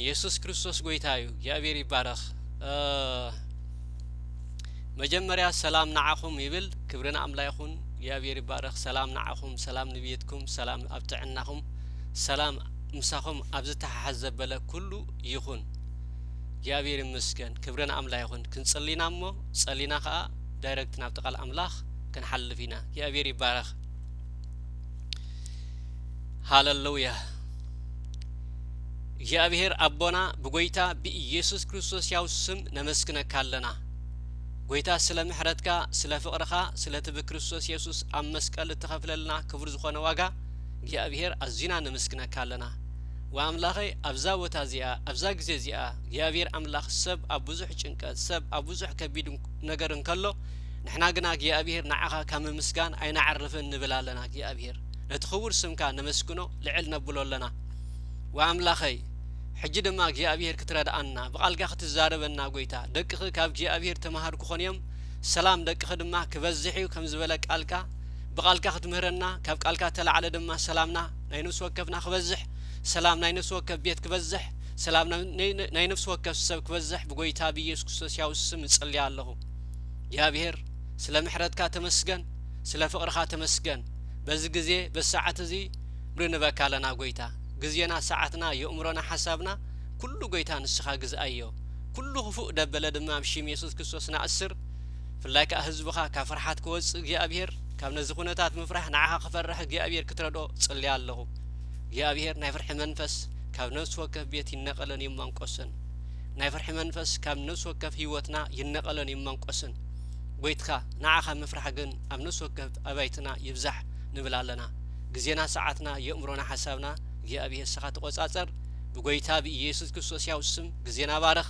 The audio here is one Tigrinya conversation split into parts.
የሱስ ክርስቶስ ጎይታ እዩ። እግዚኣብሔር ይባረኽ። እ፣ መጀመርያ ሰላም ንዓኹም ይብል። ክብሪ ንኣምላኽ ይኹን። እግዚኣብሔር ይባረኽ። ሰላም ንዓኹም፣ ሰላም ንቤትኩም፣ ሰላም ኣብ ጥዕናኹም፣ ሰላም ምሳኹም ኣብ ዝተሓሓዝ ዘበለ ኩሉ ይኹን። እግዚኣብሔር ይመስገን። ክብሪ ንኣምላኽ ይኹን። ክንጽሊ ኢና እሞ ጸሊና ከኣ ዳይረክት ናብቲ ቃል ኣምላኽ ክንሓልፍ ኢና። እግዚኣብሔር ይባረኽ። ሃለሉያ። እግዚኣብሔር ኣቦና ብጎይታ ብኢየሱስ ክርስቶስ ያው ስም ነመስግነካ ኣለና። ጎይታ ስለ ምሕረትካ፣ ስለ ፍቕርኻ፣ ስለቲ ብክርስቶስ የሱስ ኣብ መስቀል እትኸፍለልና ክቡር ዝኾነ ዋጋ እግዚኣብሔር ኣዚና ነመስግነካ ኣለና። ወኣምላኸይ ኣብዛ ቦታ እዚኣ፣ ኣብዛ ግዜ እዚኣ እግዚኣብሔር ኣምላኽ ሰብ ኣብ ብዙሕ ጭንቀት፣ ሰብ ኣብ ብዙሕ ከቢድ ነገር እንከሎ፣ ንሕና ግና እግዚኣብሔር ንዓኻ ካብ ምምስጋን ኣይንዓርፍን ንብል ኣለና። እግዚኣብሔር ነቲ ክቡር ስምካ ነመስግኖ ልዕል ነብሎ ኣለና። ወኣምላኸይ ሕጂ ድማ እግዚኣብሔር ክትረድኣና ብቓልካ ክትዛረበና ጎይታ ደቅኺ ካብ እግዚኣብሔር ተማሃር ክኾን እዮም። ሰላም ደቅኺ ድማ ክበዝሕ እዩ ከም ዝበለ ቃልካ ብቓልካ ክትምህረና ካብ ቃልካ ተላዕለ ድማ ሰላምና ናይ ነፍሲ ወከፍና ክበዝሕ ሰላም ናይ ነፍሲ ወከፍ ቤት ክበዝሕ ሰላም ናይ ነፍሲ ወከፍ ሰብ ክበዝሕ ብጎይታ ብኢየሱስ ክርስቶስ ያው ስም እጽልያ ኣለኹ። እግዚኣብሔር ስለ ምሕረትካ ተመስገን፣ ስለ ፍቕርኻ ተመስገን። በዚ ግዜ በዚ ሰዓት እዚ ንበካ ኣለና ጎይታ። ግዜና ሰዓትና የእምሮና ሓሳብና ኩሉ ጎይታ ንስኻ ግዝኣዮ። ኩሉ ክፉእ ደበለ ድማ ኣብ ሽም የሱስ ክርስቶስ ንኣስር። ብፍላይ ከኣ ህዝብኻ ካብ ፍርሓት ክወጽእ እግዚኣብሔር ካብ ነዚ ኩነታት ምፍራሕ ንዓኻ ክፈርሕ እግዚኣብሔር ክትረድኦ ጽልያ ኣለኹ። እግዚኣብሔር ናይ ፍርሒ መንፈስ ካብ ነፍሲ ወከፍ ቤት ይነቐልን ይመንቆስን። ናይ ፍርሒ መንፈስ ካብ ነፍሲ ወከፍ ህይወትና ይነቐልን ይመንቆስን። ጎይትካ ንዓኻ ምፍራሕ ግን ኣብ ነፍሲ ወከፍ ኣባይትና ይብዛሕ ንብል ኣለና። ግዜና ሰዓትና የእምሮና ሓሳብና እግዚኣብሔር ንስኻ ተቖጻጸር። ብጎይታ ብኢየሱስ ክርስቶስ ያው ስም ግዜና ባርኽ።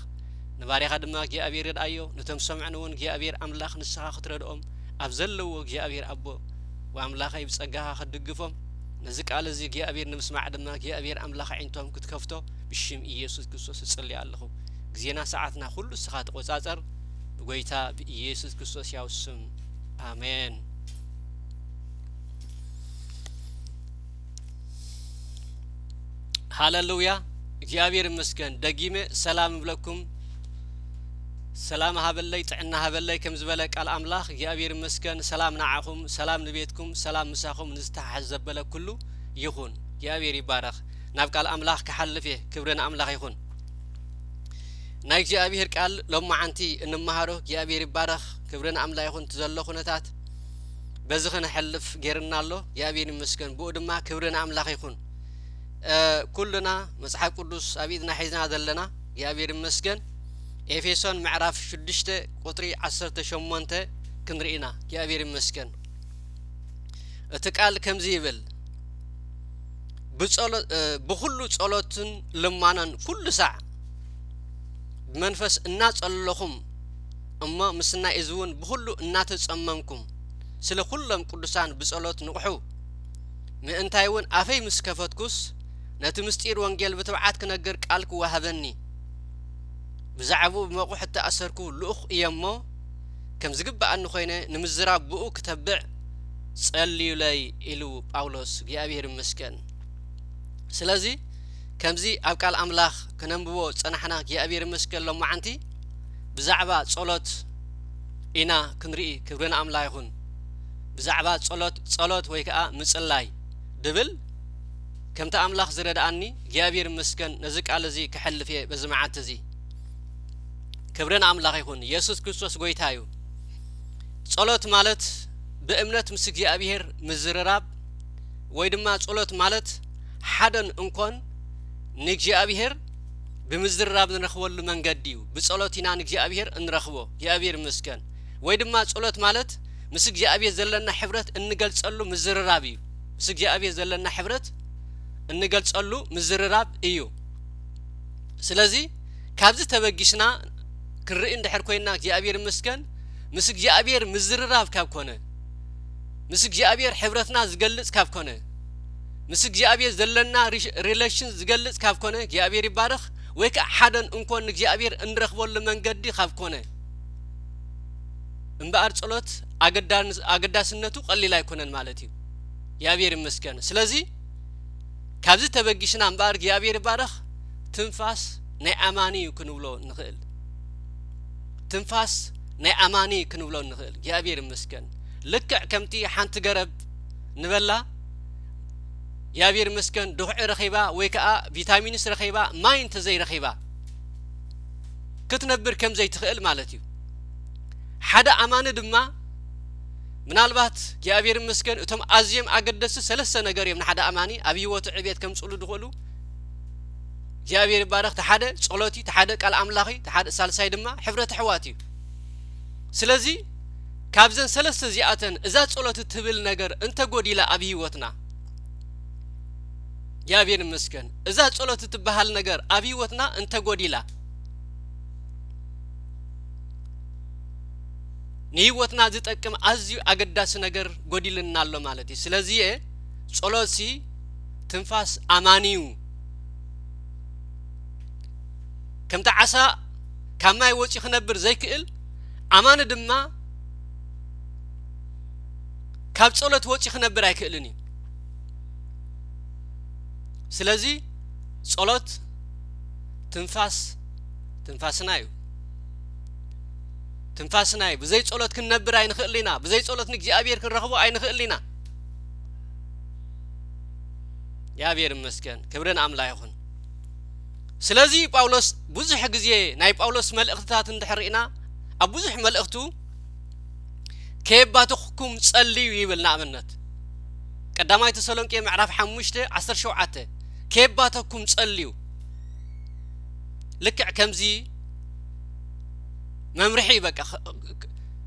ንባርያኻ ድማ እግዚኣብሔር ርድኣዮ። ነቶም ሰምዕን እውን እግዚኣብሔር ኣምላኽ ንስኻ ክትረድኦም ኣብ ዘለዎ እግዚኣብሔር ኣቦ ወኣምላኸይ ብጸጋኻ ክትድግፎም ነዚ ቃል እዚ እግዚኣብሔር ንምስማዕ ድማ እግዚኣብሔር ኣምላኽ ኣዒንቶም ክትከፍቶ ብሽም ኢየሱስ ክርስቶስ እጽሊ ኣለኹ። ግዜና ሰዓትና ኩሉ ንስኻ ተቖጻጸር። ብጎይታ ብኢየሱስ ክርስቶስ ያው ስም ኣሜን። ሃለሉያ። እግዚኣብሔር ይመስገን። ደጊመ ሰላም እብለኩም። ሰላም ሃበለይ፣ ጥዕና ሃበለይ ከም ዝበለ ቃል ኣምላኽ እግዚኣብሔር ይመስገን። ሰላም ንዓኹም፣ ሰላም ንቤትኩም፣ ሰላም ምሳኹም ንዝተሓሓዝ ዘበለ ኩሉ ይኹን። እግዚኣብሔር ይባረኽ። ናብ ቃል ኣምላኽ ክሓልፍ እየ። ክብሪ ንኣምላኽ ይኹን። ናይ እግዚኣብሔር ቃል ሎማዓንቲ እንመሃሮ እግዚኣብሔር ይባረኽ። ክብሪ ንኣምላኽ ይኹን። እቲ ዘሎ ኩነታት በዚ ክንሐልፍ ጌርና ኣሎ። እግዚኣብሔር ይመስገን። ብኡ ድማ ክብሪ ንኣምላኽ ይኹን። እ፣ ኩልና መጽሓፍ ቅዱስ ኣብ ኢድና ሒዝና ዘለና እግዚኣብሔር ይመስገን። ኤፌሶን ምዕራፍ ሽዱሽተ ቁጽሪ ዓሰርተ ሸሞንተ ክንርኢ ኢና። እግዚኣብሔር ይመስገን። እቲ ቃል ከምዚ ይብል፣ ብጸሎ-፣ እ፣ ብኹሉ ጸሎትን ልማናን ኩሉ ሳዕ ብመንፈስ እናጸለኹም እሞ ምስናይ እዚ እውን ብኹሉ እናተጸመምኩም ስለ ኩሎም ቅዱሳን ብጸሎት ንቕሑ። ምእንታይ እውን ኣፈይ ምስ ከፈትኩስ ነቲ ምስጢር ወንጌል ብትብዓት ክነግር ቃል ክወሃበኒ። ብዛዕባኡ ብመቑሕ እተኣሰርኩ ልኡኽ እየ እሞ ከም ዝግብኣኒ ኮይነ ንምዝራብ ብኡ ክተብዕ ጸልዩለይ ኢሉ ጳውሎስ። እግዚኣብሔር ይመስገን። ስለዚ ከምዚ ኣብ ቃል ኣምላኽ ክነንብቦ ዝጸናሕና እግዚኣብሔር ይመስገን ሎማዓንቲ ብዛዕባ ጸሎት ኢና ክንርኢ። ክብሪ ንኣምላኽ ይኹን። ብዛዕባ ጸሎት፣ ጸሎት ወይ ከኣ ምጽላይ ድብል ከምቲ ኣምላኽ ዝረድኣኒ እግዚኣብሔር ይመስገን ነዚ ቃል እዚ ክሐልፍ እየ በዚ መዓልቲ እዚ። ክብሪ ንኣምላኽ ይኹን። የሱስ ክርስቶስ ጎይታ እዩ። ጸሎት ማለት ብእምነት ምስ እግዚኣብሔር ምዝርራብ ወይ ድማ ጸሎት ማለት ሓደን እንኮን ንእግዚኣብሔር ብምዝርራብ ንረኽበሉ መንገዲ እዩ። ብጸሎት ኢና ንእግዚኣብሔር እንረኽቦ። እግዚኣብሔር ይመስገን። ወይ ድማ ጸሎት ማለት ምስ እግዚኣብሔር ዘለና ሕብረት እንገልጸሉ ምዝርራብ እዩ። ምስ እግዚኣብሔር ዘለና ሕብረት እንገልጸሉ ምዝርራብ እዩ። ስለዚ ካብዚ ተበጊስና ክንርኢ እንድሕር ኮይንና እግዚኣብሔር ይመስገን ምስ እግዚኣብሔር ምዝርራብ ካብ ኮነ፣ ምስ እግዚኣብሔር ሕብረትና ዝገልጽ ካብ ኮነ፣ ምስ እግዚኣብሔር ዘለና ሪሽ-፣ ሪሌሽን ዝገልጽ ካብ ኮነ እግዚኣብሔር ይባረኽ። ወይ ከዓ ሓደን እንኮን ንእግዚኣብሔር እንረኽበሉ መንገዲ ካብ ኮነ እምበኣር ጸሎት ኣገዳን-፣ ኣገዳስነቱ ቀሊል ኣይኮነን ማለት እዩ። እግዚኣብሔር ይመስገን። ስለዚ ካብዚ ተበጊስና እምበኣር እግዚኣብሔር ይባረኽ። እቲ ትንፋስ ናይ ኣማኒ እዩ ክንብሎ ንኽእል። ትንፋስ ናይ ኣማኒ ክንብሎ ንኽእል። እግዚኣብሔር ይመስገን። ልክዕ ከምቲ ሓንቲ ገረብ ንበላ እግዚኣብሔር ይመስገን ድኹዒ ረኺባ ወይ ከዓ ቪታሚንስ ረኺባ ማይ እንተዘይረኺባ ክትነብር ከም ዘይትኽእል ማለት እዩ። ሓደ ኣማኒ ድማ ምናልባት እግዚኣብሔር ይመስገን እቶም ኣዝዮም ኣገደስቲ ሰለስተ ነገር እዮም ንሓደ ኣማኒ ኣብ ህይወቱ ዕቤት ከምፅሉ ዝኽእሉ። እግዚኣብሔር ይባረኽ። እቲ ሓደ ጸሎት እዩ፣ እቲ ሓደ ቃል ኣምላኽ እዩ፣ እቲ ሓደ ሳልሳይ ድማ ሕብረት ኣሕዋት እዩ። ስለዚ ካብዘን ሰለስተ እዚኣተን እዛ ጸሎት እትብል ነገር እንተጎዲላ ኣብ ህይወትና እግዚኣብሔር ይመስገን እዛ ጸሎት እትበሃል ነገር ኣብ ህይወትና እንተጎዲላ ንህይወትና ዝጠቅም ኣዝዩ ኣገዳሲ ነገር ጎዲልና ኣሎ ማለት እዩ። ስለዚ እየ ጸሎትሲ ትንፋስ ኣማኒ እዩ። ከምቲ ዓሳ ካብ ማይ ወፂ ክነብር ዘይክእል ኣማኒ ድማ ካብ ጸሎት ወፂ ክነብር ኣይክእልን እዩ። ስለዚ ጸሎት ትንፋስ ትንፋስና እዩ። ትንፋስና እዩ። ብዘይ ጸሎት ክንነብር ኣይንኽእል ኢና። ብዘይ ጸሎት ንእግዚኣብሔር ክንረኽቦ ኣይንኽእል ኢና። እግዚኣብሔር ይመስገን። ክብሪ ንኣምላኽ ይኹን። ስለዚ ጳውሎስ ብዙሕ ግዜ ናይ ጳውሎስ መልእኽትታት እንድሕር ርኢና ኣብ ብዙሕ መልእኽቱ ከየባተኽኩም ጸልዩ ይብል። ንኣብነት ቀዳማይ ተሰሎንቄ ምዕራፍ ሓሙሽተ ዓሰርተ ሸውዓተ ከየባተኩም ጸልዩ። ልክዕ ከምዚ መምርሒ በቃ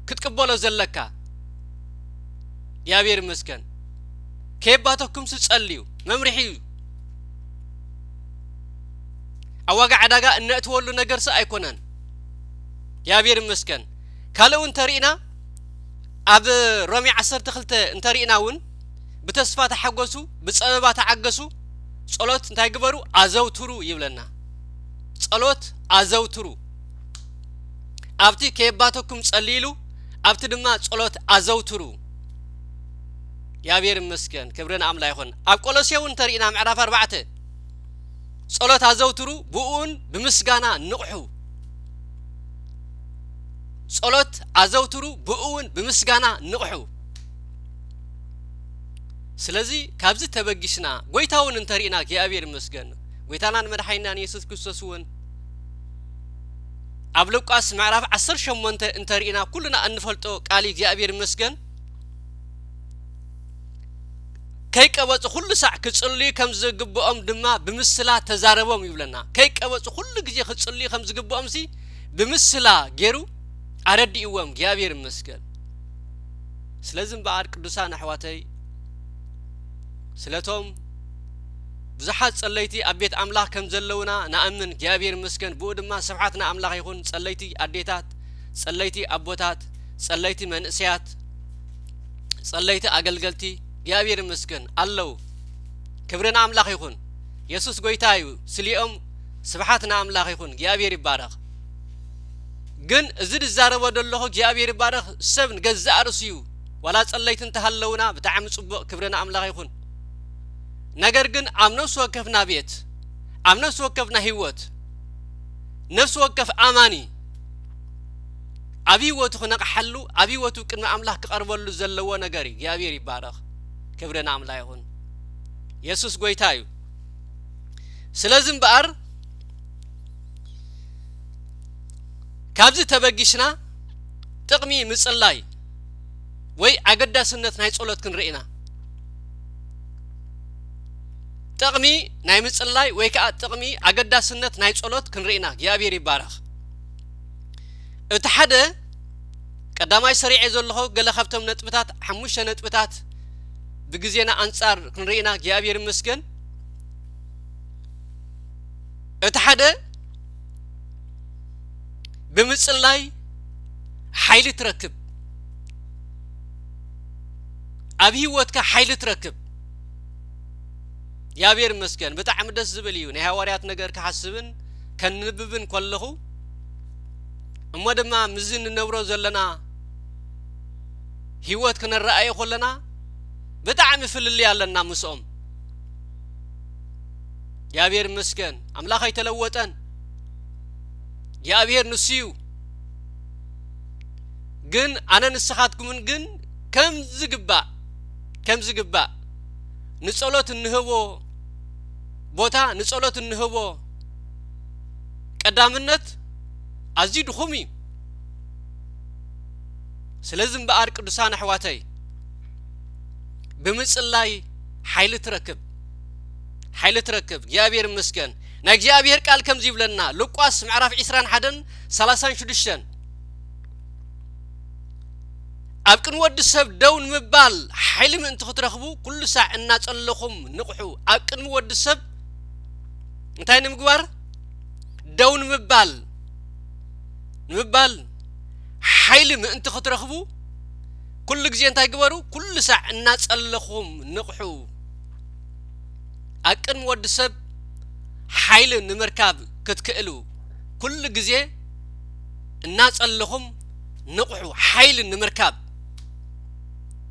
ክትቅበሎ ዘለካ እግዚኣብሔር ይመስገን። ከየባተኩምሲ ጸልዩ መምርሒ እዩ። ኣብ ዋጋ ዕዳጋ እነእትወሉ ነገርሲ ኣይኮነን። እግዚኣብሔር ይመስገን። ካልእ እውን እንተሪእና ኣብ ሮሜ ዓሰርተ ክልተ እንተሪእና እውን ብተስፋ ተሓጎሱ፣ ብጸበባ ተዓገሱ፣ ጸሎት እንታይ ግበሩ? ኣዘውትሩ ይብለና። ጸሎት ኣዘውትሩ። ኣብቲ ከየባተኩም ጸልይሉ፣ ኣብቲ ድማ ጸሎት ኣዘውትሩ። እግዚኣብሔር ይመስገን፣ ክብሪ ንኣምላ ይኹን። ኣብ ቆሎሴ እውን እንተሪእና ምዕራፍ ኣርባዕተ ጸሎት ኣዘውትሩ፣ ብእኡን ብምስጋና ንቕሑ። ጸሎት ኣዘውትሩ፣ ብእኡን ብምስጋና ንቕሑ። ስለዚ ካብዚ ተበጊስና ጎይታ እውን እንተሪእና እግዚኣብሔር ይመስገን። ጎይታናን መድሓኒናን የሱስ ክርስቶስ እውን ኣብ ሉቃስ ምዕራፍ ዓሰርተ ሸሞንተ እንተሪእና ኩልና እንፈልጦ ቃል እግዚኣብሔር ይመስገን። ከይቀበጹ ኩሉ ሳዕ ክጽልዩ ከም ዝግብኦም ድማ ብምስላ ተዛረቦም ይብለና። ከይቀበጹ ኩሉ ግዜ ክጽልዩ ከም ዝግብኦም ሲ ብምስላ ገይሩ ኣረዲእዎም። እግዚኣብሔር ይመስገን። ስለዚ እምበኣር ቅዱሳን ኣሕዋተይ ስለቶም ብዙሓት ጸለይቲ ኣብ ቤት ኣምላኽ ከም ዘለውና ንኣምን እግዚኣብሔር ይመስገን። ብኡ ድማ ስብሓት ንኣምላኽ ይኹን። ጸለይቲ ኣዴታት፣ ጸለይቲ ኣቦታት፣ ጸለይቲ መንእሰያት፣ ጸለይቲ ኣገልገልቲ እግዚኣብሔር ይመስገን ኣለዉ። ክብሪ ንኣምላኽ ይኹን። የሱስ ጎይታ እዩ። ስሊኦም ስብሓት ንኣምላኽ ይኹን። እግዚኣብሔር ይባረኽ። ግን እዚ ዝዛረቦ ዘለኹ እግዚኣብሔር ይባረኽ ሰብ ንገዛእ ርእሱ እዩ። ዋላ ጸለይቲ እንተሃለውና ብጣዕሚ ጽቡቕ ክብሪ ንኣምላኽ ይኹን። ነገር ግን ኣብ ነፍሲ ወከፍና ቤት ኣብ ነፍሲ ወከፍና ህይወት ነፍሲ ወከፍ ኣማኒ ኣብ ህይወቱ ክነቕሓሉ ኣብ ህይወቱ ቅድሚ ኣምላኽ ክቐርበሉ ዘለዎ ነገር እዩ። እግዚኣብሔር ይባረኽ። ክብሪ ንኣምላኽ ይኹን። የሱስ ጎይታ እዩ። ስለዚ እምበኣር ካብዚ ተበጊስና ጥቕሚ ምጽላይ ወይ ኣገዳስነት ናይ ጸሎት ክንርኢ ኢና። ጥቕሚ ናይ ምጽላይ ወይ ከዓ ጥቕሚ ኣገዳስነት ናይ ጸሎት ክንርኢ ኢና። እግዚኣብሔር ይባረኽ። እቲ ሓደ ቀዳማይ ሰሪዐ ዘለኹ ገለ ካብቶም ነጥብታት ሓሙሽተ ነጥብታት ብግዜና ኣንጻር ክንርኢ ኢና። እግዚኣብሔር ይመስገን። እቲ ሓደ ብምጽላይ ሓይሊ ትረክብ፣ ኣብ ህይወትካ ሓይሊ ትረክብ። እግዚኣብሔር ይመስገን። ብጣዕሚ ደስ ዝብል እዩ። ናይ ሃዋርያት ነገር ክሓስብን ከንብብን ከለኹ እሞ ድማ ምስዚ ንነብሮ ዘለና ህይወት ክነረኣዮ ከለና ብጣዕሚ ፍልልይ ኣለና ምስኦም። እግዚኣብሔር ይመስገን፣ ኣምላኽ ኣይተለወጠን። እግዚኣብሔር ንሱ እዩ። ግን ኣነ ንስኻትኩምን ግን ከም ዝግባእ፣ ከም ዝግባእ ንጸሎት እንህቦ ቦታ፣ ንጸሎት እንህቦ ቀዳምነት ኣዝዩ ድኹም እዩ። ስለዚ እምበኣር ቅዱሳን ኣሕዋተይ፣ ብምጽላይ ሓይሊ ትረክብ፣ ሓይሊ ትረክብ። እግዚኣብሔር ይመስገን። ናይ እግዚኣብሔር ቃል ከምዚ ይብለና፣ ሉቃስ ምዕራፍ ዕስራን ሓደን ሰላሳን ሽዱሽተን፣ ኣብ ቅድሚ ወዲ ሰብ ደው ንምባል ሓይሊ ምእንቲ ክትረኽቡ፣ ኩሉ ሳዕ እናጸለኹም ንቕሑ። ኣብ ቅድሚ ወዲ ሰብ እንታይ ንምግባር? ደው ንምባል፣ ንምባል ሓይሊ ምእንቲ ክትረኽቡ፣ ኩሉ ግዜ እንታይ ግበሩ? ኩሉ ሳዕ እናጸለኹም ንቕሑ። ኣብ ቅድሚ ወዲ ሰብ ሓይሊ ንምርካብ ክትክእሉ፣ ኩሉ ግዜ እናጸለኹም ንቕሑ፣ ሓይሊ ንምርካብ።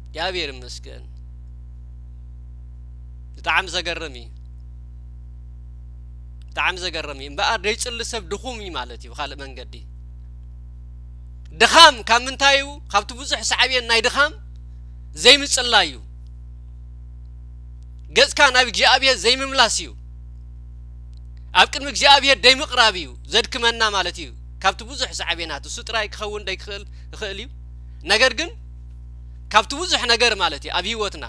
እግዚኣብሔር ይመስገን። ብጣዕሚ ዘገርም እዩ። ብጣዕሚ ዘገርም እዩ። እምበኣር፣ ዘይጽሊ ሰብ ድኹም እዩ ማለት እዩ። ብኻልእ መንገዲ፣ ድኻም ካብ ምንታይ እዩ? ካብቲ ብዙሕ ሳዕቤን ናይ ድኻም ዘይምጽላይ እዩ። ገጽካ ናብ እግዚኣብሔር ዘይምምላስ እዩ። ኣብ ቅድሚ እግዚኣብሔር ደይምቕራብ እዩ ዘድክመና ማለት እዩ። ካብቲ ብዙሕ ሳዕቤናት፣ እሱ ጥራይ ክኸውን ደይክእል፣ ይኽእል እዩ። ነገር ግን ካብቲ ብዙሕ ነገር ማለት እዩ ኣብ ህይወትና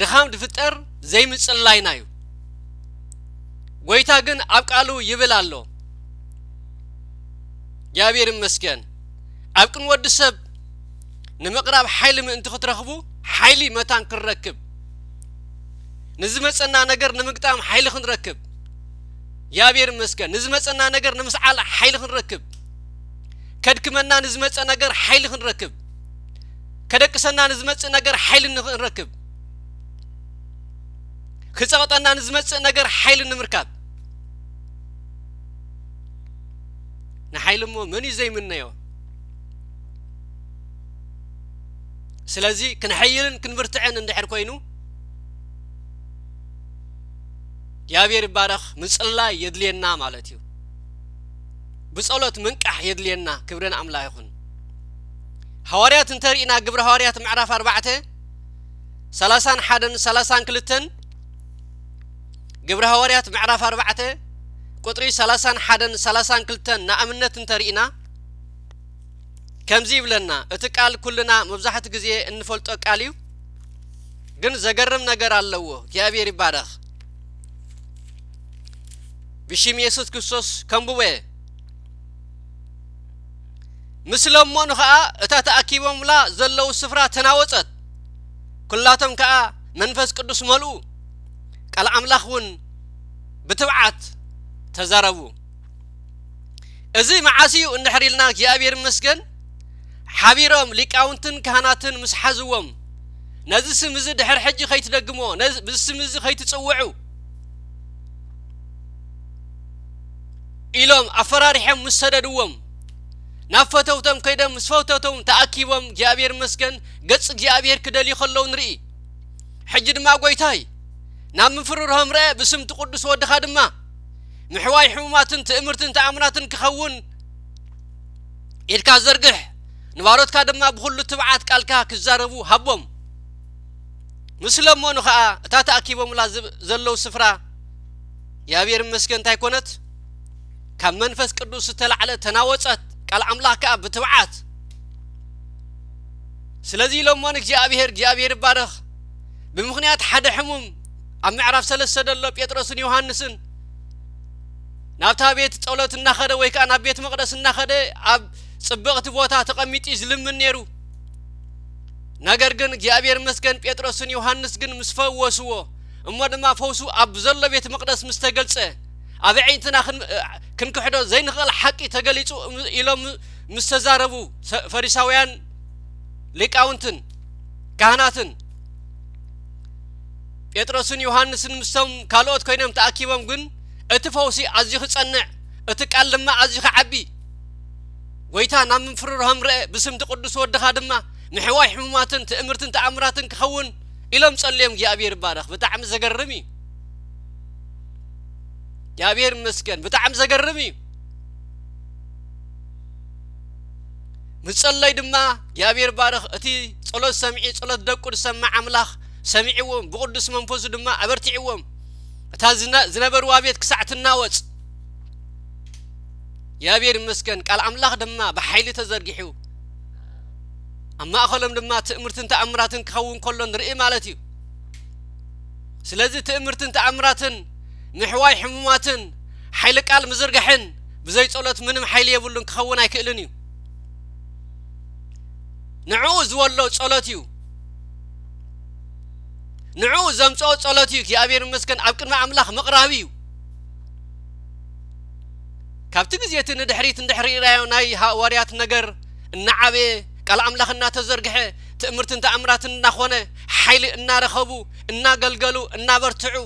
ድኻም ድፍጠር ዘይምጽላይና እዩ። ጎይታ ግን ኣብ ቃሉ ይብል ኣሎ። እግዚኣብሔር ይመስገን። ኣብ ቅን ወዲ ሰብ ንምቕራብ ሓይሊ ምእንቲ ክትረኽቡ፣ ሓይሊ መታን ክንረክብ፣ ንዝመጸና ነገር ንምግጣም ሓይሊ ክንረክብ፣ እግዚኣብሔር ይመስገን። ንዝመጸና ነገር ንምስዓል ሓይሊ ክንረክብ፣ ከድክመና ንዝመጸ ነገር ሓይሊ ክንረክብ፣ ከደቅሰና ንዝመጽእ ነገር ሓይሊ ንኽንረክብ፣ ክጸቕጠና ንዝመጽእ ነገር ሓይሊ ንምርካብ። ንሓይሊ እሞ መን እዩ ዘይምነዮ? ስለዚ ክንሐይልን ክንብርትዕን እንድሕር ኮይኑ፣ እግዚኣብሔር ይባረኽ፣ ምጽላይ የድልየና ማለት እዩ። ብጸሎት ምንቃሕ የድልየና። ክብሪ ንኣምላኽ ይኹን። ሃዋርያት እንተሪእና፣ ግብረ ሃዋርያት ምዕራፍ ኣርባዕተ፣ ሰላሳን ሓደን ሰላሳን ክልተን፣ ግብረ ሃዋርያት ምዕራፍ ኣርባዕተ ቁጽሪ ሰላሳን ሓደን ሰላሳን ክልተን ንኣብነት እንተሪእና፣ ከምዚ ይብለና። እቲ ቃል ኩልና መብዛሕትኡ ግዜ እንፈልጦ ቃል እዩ፣ ግን ዘገርም ነገር ኣለዎ። እግዚኣብሔር ይባረኽ። ብሽም የሱስ ክርስቶስ ከንብቦ እየ። ምስ ለመኑ ኸኣ፣ እታ ተኣኪቦምላ ዘለዉ ስፍራ ተናወጸት። ኩላቶም ከኣ መንፈስ ቅዱስ መልኡ፣ ቃል ኣምላኽ እውን ብትብዓት ተዛረቡ። እዚ መዓስ እዩ እንድሕር ኢልና፣ እግዚኣብሔር ይመስገን፣ ሓቢሮም ሊቃውንትን ካህናትን ምስ ሓዝዎም፣ ነዚ ስም እዚ ድሕሪ ሕጂ ከይትደግሞ፣ ነዚ፣ ብዚ ስም እዚ ከይትጽውዑ ኢሎም ኣፈራሪሖም ምስ ሰደድዎም፣ ናብ ፈተውቶም ከይዶም ምስ ፈተውቶም ተኣኪቦም፣ እግዚኣብሔር ይመስገን፣ ገጽ እግዚኣብሔር ክደልዩ ከለዉ ንርኢ። ሕጂ ድማ፣ ጎይታይ፣ ናብ ምፍርርሆም ርአ፣ ብስም እቲ ቅዱስ ወድኻ ድማ ምሕዋይ ሕሙማትን ትእምርትን ተኣምራትን ክኸውን ኢድካ ዘርግሕ፣ ንባሮትካ ድማ ብኹሉ ትብዓት ቃልካ ክዛረቡ ሃቦም። ምስ ለመኑ ኸኣ፣ እታ ተኣኪቦምላ ዝብ-፣ ዘለዉ ስፍራ፣ እግዚኣብሔር ይመስገን፣ እንታይ ኮነት? ካብ መንፈስ ቅዱስ ዝተላዕለ ተናወጸት። ቃል ኣምላኽ ከኣ ብትብዓት። ስለዚ ኢሎሞን እግዚኣብሔር፣ እግዚኣብሔር ይባረኽ። ብምኽንያት ሓደ ሕሙም፣ ኣብ ምዕራፍ ሰለስተ ዘሎ ጴጥሮስን ዮሃንስን ናብታ ቤት ጸሎት እናኸደ ወይ ከኣ ናብ ቤት መቕደስ እናኸደ ኣብ ጽብቕቲ ቦታ ተቐሚጡ እዩ ዝልምን ነይሩ። ነገር ግን እግዚኣብሔር ይመስገን፣ ጴጥሮስን ዮሃንስ ግን ምስ ፈወስዎ፣ እሞ ድማ ፈውሱ ኣብ ዘሎ ቤት መቕደስ ምስ ተገልጸ፣ ኣብ ኣዒንትና ክን-፣ ክንክሕዶ ዘይንኽእል ሓቂ ተገሊጹ ኢሎም ምስ ተዛረቡ፣ ሰ-፣ ፈሪሳውያን ሊቃውንትን ካህናትን ጴጥሮስን ዮሃንስን ምስቶም ካልኦት ኮይኖም ተኣኪቦም ግን፣ እቲ ፈውሲ ኣዝዩ ክጸንዕ፣ እቲ ቃል ድማ ኣዝዩ ክዓቢ፣ ጎይታ ናብ ምፍርርሆም ርአ፣ ብስም እቲ ቅዱስ ወድኻ ድማ ምሕዋይ ሕሙማትን ትእምርትን ተኣምራትን ክኸውን ኢሎም ጸልዮም። እግዚኣብሔር ይባረኽ። ብጣዕሚ ዘገርም እዩ። እግዚኣብሔር ይመስገን፣ ብጣዕሚ ዘገርም እዩ። ምጸለይ ድማ እግዚኣብሔር ባርኽ። እቲ ጸሎት ሰምዒ፣ ጸሎት ደቁ ዝሰምዕ ኣምላኽ ሰሚዕዎም፣ ብቕዱስ መንፈሱ ድማ ኣበርቲዕዎም። እታ ዝነ-፣ ዝነበርዋ ቤት ክሳዕ ትናወጽ እግዚኣብሔር ይመስገን። ቃል ኣምላኽ ድማ ብሓይሊ ተዘርጊሑ ኣብ ማእኸሎም ድማ ትእምርትን ተኣምራትን ክኸውን ከሎ ንርኢ ማለት እዩ። ስለዚ ትእምርትን ተኣምራትን፣ ምሕዋይ ሕሙማትን፣ ሓይሊ ቃል ምዝርጋሕን ብዘይ ጸሎት ምንም ሓይሊ የብሉን፣ ክኸውን ኣይክእልን እዩ። ንዕኡ ዝወሎ ጸሎት እዩ። ንዕኡ ዘምጽኦ ጸሎት እዩ። እግዚኣብሔር ይመስገን፣ ኣብ ቅድሚ ኣምላኽ ምቕራብ እዩ። ካብቲ ግዜ እቲ ንድሕሪት እንድሕር ርኢናዮ ናይ ሃዋርያት ነገር እናዓበየ፣ ቃል ኣምላኽ እናተዘርግሐ፣ ትእምርትን ተኣምራትን እናኾነ፣ ሓይሊ እናረኸቡ፣ እናገልገሉ፣ እናበርትዑ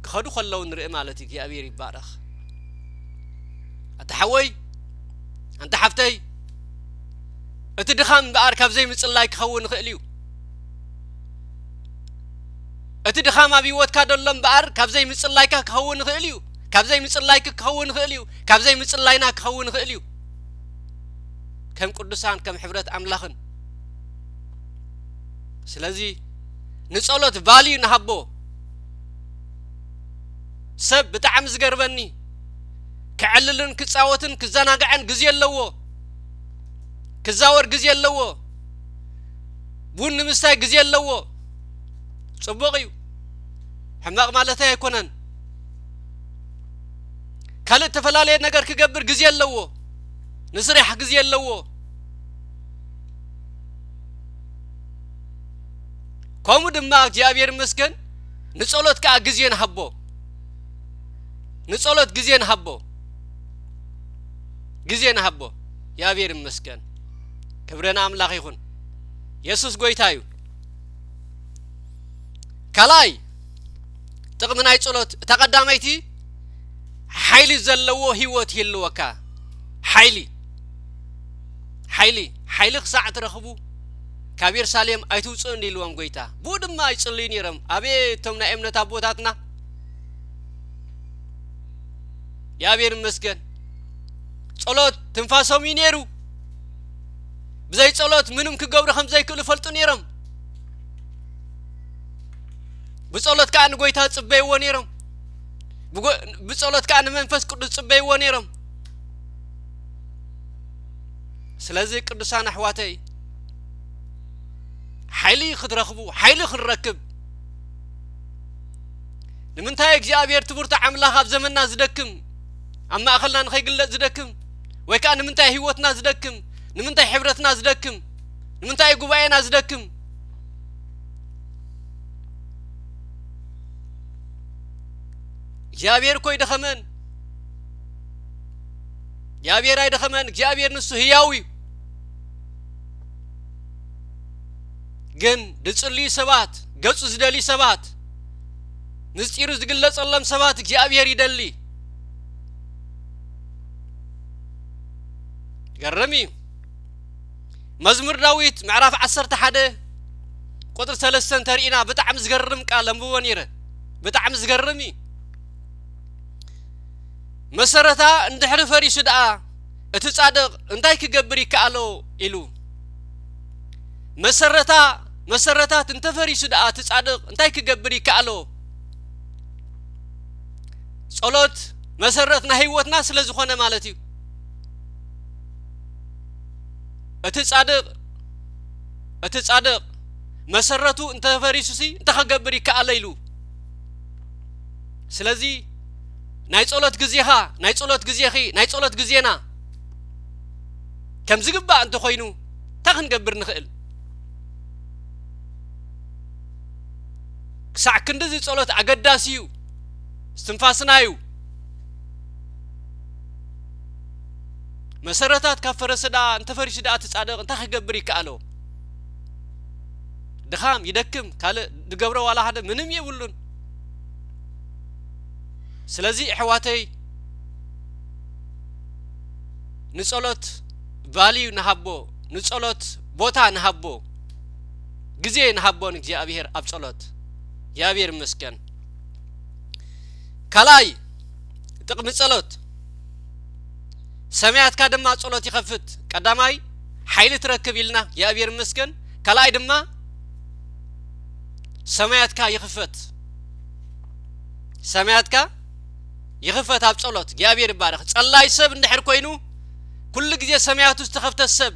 ክኸዱ ከለዉ ንርኢ ማለት እዩ። እግዚኣብሔር ይባረኽ። ኣታ ሓወይ፣ ኣንታ ሓፍተይ፣ እቲ ድኻም እምበኣር ካብ ዘይምጽላይ ክኸውን ይኽእል እዩ። እቲ ድኻም ኣብ ህይወትካ ደሎ እምበኣር ካብ ዘይምጽላይካ ክኸውን ይኽእል እዩ። ካብ ዘይምጽላይክ ክኸውን ይኽእል እዩ። ካብ ዘይምጽላይና ክኸውን ይኽእል እዩ። ከም ቅዱሳን፣ ከም ሕብረት ኣምላኽን። ስለዚ ንጸሎት ቫልዩ ንሃቦ። ሰብ ብጣዕሚ ዝገርመኒ፣ ክዕልልን ክጻወትን ክዘናግዐን ግዜ ኣለዎ። ክዛወር ግዜ ኣለዎ። ቡን ንምስታይ ግዜ ኣለዎ። ጽቡቕ እዩ። ሕማቕ ማለተይ ኣይኮነን። ካልእ እተፈላለየ ነገር ክገብር ግዜ ኣለዎ። ንስራሕ ግዜ ኣለዎ። ከምኡ ድማ እግዚኣብሔር ይመስገን፣ ንጸሎት ከኣ ግዜ ንሃቦ። ንጸሎት ግዜ ንሃቦ። ግዜ ንሃቦ። እግዚኣብሔር ይመስገን። ክብሪ ንኣምላኽ ይኹን። የሱስ ጐይታ እዩ። ካልኣይ ጥቕሚ ናይ ጸሎት፣ እታ ቀዳመይቲ፣ ሓይሊ ዘለዎ ህይወት ይህልወካ። ሓይሊ፣ ሓይሊ፣ ሓይሊ ክሳዕ ትረኽቡ ካብ የሩሳሌም ኣይትውጽኡን ኢልዎም ጐይታ። ብኡ ድማ ይጽልዩ ነይሮም። ኣቤት እቶም ናይ እምነት ኣቦታትና! እግዚኣብሔር ይመስገን። ጸሎት ትንፋሶም እዩ ነይሩ። ብዘይ ጸሎት ምንም ክገብሩ ከም ዘይክእሉ ፈልጡ ነይሮም። ብጸሎት ከኣ ንጎይታ ጽበይዎ ነይሮም። ብጎ-፣ ብጸሎት ከኣ ንመንፈስ ቅዱስ ጽበይዎ ነይሮም። ስለዚ ቅዱሳን ኣሕዋተይ፣ ሓይሊ ክትረኽቡ፣ ሓይሊ ክንረክብ፣ ንምንታይ እግዚኣብሔር እቲ ብርቱዕ ኣምላኽ ኣብ ዘመንና ዝደክም፣ ኣብ ማእኸልና ንኸይግለጽ ዝደክም፣ ወይ ከኣ ንምንታይ ህይወትና ዝደክም፣ ንምንታይ ሕብረትና ዝደክም፣ ንምንታይ ጉባኤና ዝደክም? እግዚኣብሔር እኮ ኣይደኸመን። እግዚኣብሔር ኣይደኸመን። እግዚኣብሔር ንሱ ህያው እዩ። ግን ዝጽልዩ ሰባት፣ ገጹ ዝደልዩ ሰባት፣ ምስጢሩ ዝግለጸሎም ሰባት እግዚኣብሔር ይደሊ። ገርም እዩ። መዝሙር ዳዊት ምዕራፍ ዓሰርተ ሓደ ቁጥሪ ሰለስተ እንተሪእና ብጣዕሚ ዝገርም ቃል ኣንብቦ ነይረ። ብጣዕሚ ዝገርም እዩ። መሰረታ እንድሕሪ ፈሪሱ ደኣ እቲ ጻድቕ እንታይ ክገብር ይከኣሎ? ኢሉ። መሰረታ፣ መሰረታት እንተፈሪሱ ደኣ እቲ ጻድቕ እንታይ ክገብር ይከኣሎ? ጸሎት መሰረት ናይ ህይወትና ስለ ዝኾነ ማለት እዩ። እቲ ጻድቕ፣ እቲ ጻድቕ መሰረቱ እንተፈሪሱሲ እንታይ ክገብር ይከኣሎ? ኢሉ። ስለዚ ናይ ጸሎት ግዜኻ፣ ናይ ጸሎት ግዜኺ፣ ናይ ጸሎት ግዜና ከም ዝግባእ እንተኾይኑ እንታይ ክንገብር ንኽእል? ክሳዕ ክንድዚ ጸሎት ኣገዳሲ እዩ። እስትንፋስና እዩ። መሰረታት ካብ ፈረሰ ደኣ፣ እንተፈሪሱ ደኣ እቲ ጻድቕ እንታይ ክገብር ይከኣሎ? ድኻም፣ ይደክም፣ ካልእ ዝገብሮ ዋላ ሓደ ምንም የብሉን። ስለዚ ኣሕዋተይ፣ ንጸሎት ቫልዩ ንሃቦ፣ ንጸሎት ቦታ ንሃቦ፣ ግዜ ንሃቦ ንእግዚኣብሔር ኣብ ጸሎት። እግዚኣብሔር ይመስገን። ካልኣይ፣ ጥቕሚ ጸሎት። ሰማያትካ ድማ ጸሎት ይኸፍት። ቀዳማይ ሓይሊ ትረክብ ኢልና እግዚኣብሔር ይመስገን። ካልኣይ ድማ ሰማያትካ ይኽፈት። ሰማያትካ ይኽፈት ኣብ ጸሎት። እግዚኣብሔር ይባረኽ። ጸላይ ሰብ እንድሕር ኮይኑ ኩሉ ግዜ ሰማያቱ ዝተኸፍተ ሰብ፣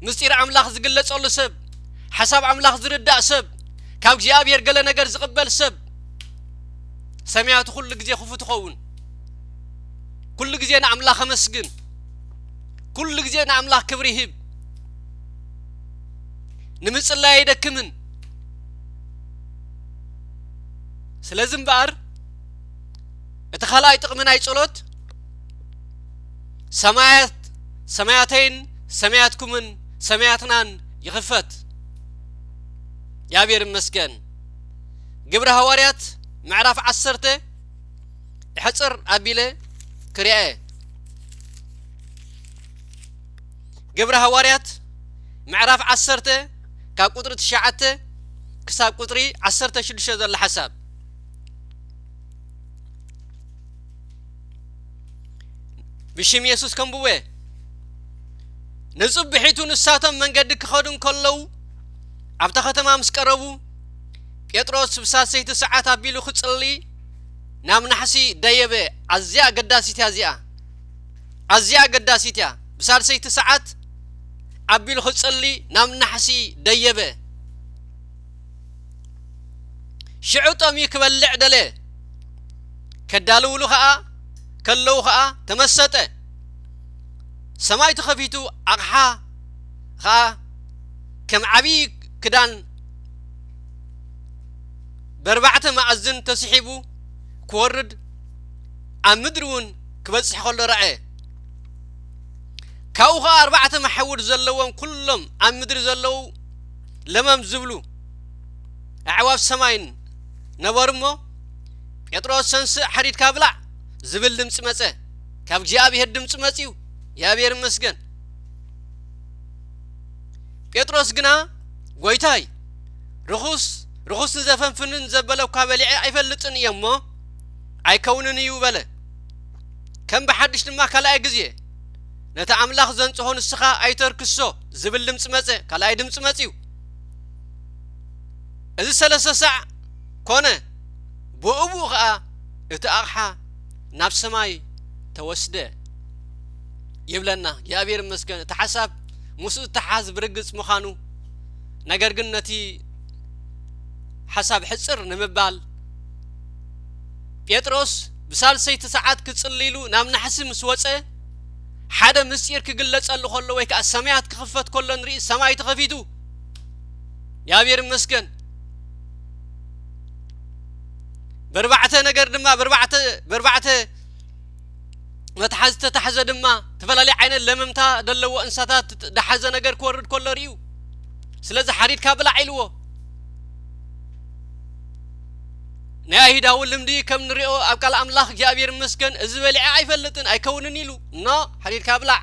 ምስጢር ኣምላኽ ዝግለጸሉ ሰብ፣ ሓሳብ ኣምላኽ ዝርዳእ ሰብ፣ ካብ እግዚኣብሔር ገለ ነገር ዝቕበል ሰብ ሰማያቱ ኩሉ ግዜ ክፉት ይኸውን። ኩሉ ግዜ ንኣምላኽ ኣመስግን። ኩሉ ግዜ ንኣምላኽ ክብሪ ይህብ። ንምጽላይ ኣይደክምን። ስለዚ እምበኣር እቲ ካልኣይ ጥቕሚ ናይ ጸሎት ሰማያት ሰማያተይን ሰማያትኩምን ሰማያትናን ይኽፈት። እግዚኣብሔር ይመስገን። ግብረ ሃዋርያት ምዕራፍ ዓሰርተ ሕጽር ኣቢለ ክርኤ። ግብረ ሃዋርያት ምዕራፍ ዓሰርተ ካብ ቁጽሪ ትሽዓተ ክሳብ ቁጽሪ ዓሰርተ ሽዱሽተ ዘሎ ሓሳብ። ብሽም የሱስ ከንብቦ እየ። ንጽብሒቱ ንሳቶም መንገዲ ክኸዱ እንከለዉ ኣብታ ከተማ ምስ ቀረቡ ጴጥሮስ ብሳልሰይቲ ሰዓት ኣቢሉ ክጽሊ ናብ ናሕሲ ደየበ። ኣዝያ ኣገዳሲት እያ እዚኣ። ኣዝያ ኣገዳሲት እያ። ብሳልሰይቲ ሰዓት ኣቢሉ ክጽሊ ናብ ናሕሲ ደየበ። ሽዑ ጠምዩ ክበልዕ ደለ። ከዳልውሉ ኸኣ ከለዉ ኸኣ ተመሰጠ። ሰማይ ተኸፊቱ ኣቕሓ ኸኣ ከም ዓብዪ ክዳን በርባዕተ መኣዝን ተስሒቡ ክወርድ ኣብ ምድሪ እውን ክበጽሕ ከሎ ረኣየ። ካብኡ ኸኣ ኣርባዕተ መሓውር ዘለዎም ኩሎም ኣብ ምድሪ ዘለዉ ለመም ዝብሉ ኣዕዋፍ ሰማይን ነበሩ እሞ፣ "ጴጥሮስ ተንስእ፣ ሓሪድካ ብላዕ" ዝብል ድምጺ መጸ። ካብ እግዚኣብሔር ድምጺ መጺኡ። እግዚኣብሔር ይመስገን። ጴጥሮስ ግና፣ "ጐይታይ፣ ርኹስ ርኹስ ንዘፈንፍንን ዘበለ እኳ በሊዐ ኣይፈልጥን እየ እሞ፣ ኣይከውንን እዩ" በለ። ከም ብሓድሽ ድማ ካልኣይ ግዜ፣ "ነቲ ኣምላኽ ዘንጽሆ ንስኻ ኣይተርክሶ" ዝብል ድምጺ መጸ። ካልኣይ ድምጺ መጺኡ። እዚ ሰለስተ ሳዕ ኮነ፣ ብኡብኡ ኸኣ እቲ ኣቕሓ ናብ ሰማይ ተወስደ ይብለና። እግዚኣብሔር ይመስገን። እቲ ሓሳብ ምስኡ እተሓዝ ብርግጽ ምዃኑ፣ ነገር ግን ነቲ ሓሳብ ሕጽር ንምባል፣ ጴጥሮስ ብሳልሰይቲ ሰዓት ክጽሊ ኢሉ ናብ ናሕሲ ምስ ወጸ፣ ሓደ ምስጢር ክግለጸሉ ከሎ ወይ ከኣ ሰማያት ክኽፈት ከሎ ንርኢ፣ ሰማይ ተኸፊቱ። እግዚኣብሔር ይመስገን። በርባዕተ ነገር ድማ፣ በርባዕተ፣ በርባዕተ መትሓዚ ተታሕዘ ድማ፣ ዝተፈላለየ ዓይነት ለመምታ ዘለዎ እንስሳታት ዝሓዘ ነገር ክወርድ ከሎ ርእዩ። ስለዚ ሓሪድካ ብላዕ ኢልዎ። ናይ ኣይሁዳዊ ልምዲ ከም ንሪኦ ኣብ ቃል ኣምላኽ እግዚኣብሔር ይመስገን፣ "እዚ በሊዐ ኣይፈልጥን ኣይከውንን" ኢሉ። ኖ፣ ሓሪድካ ብላዕ።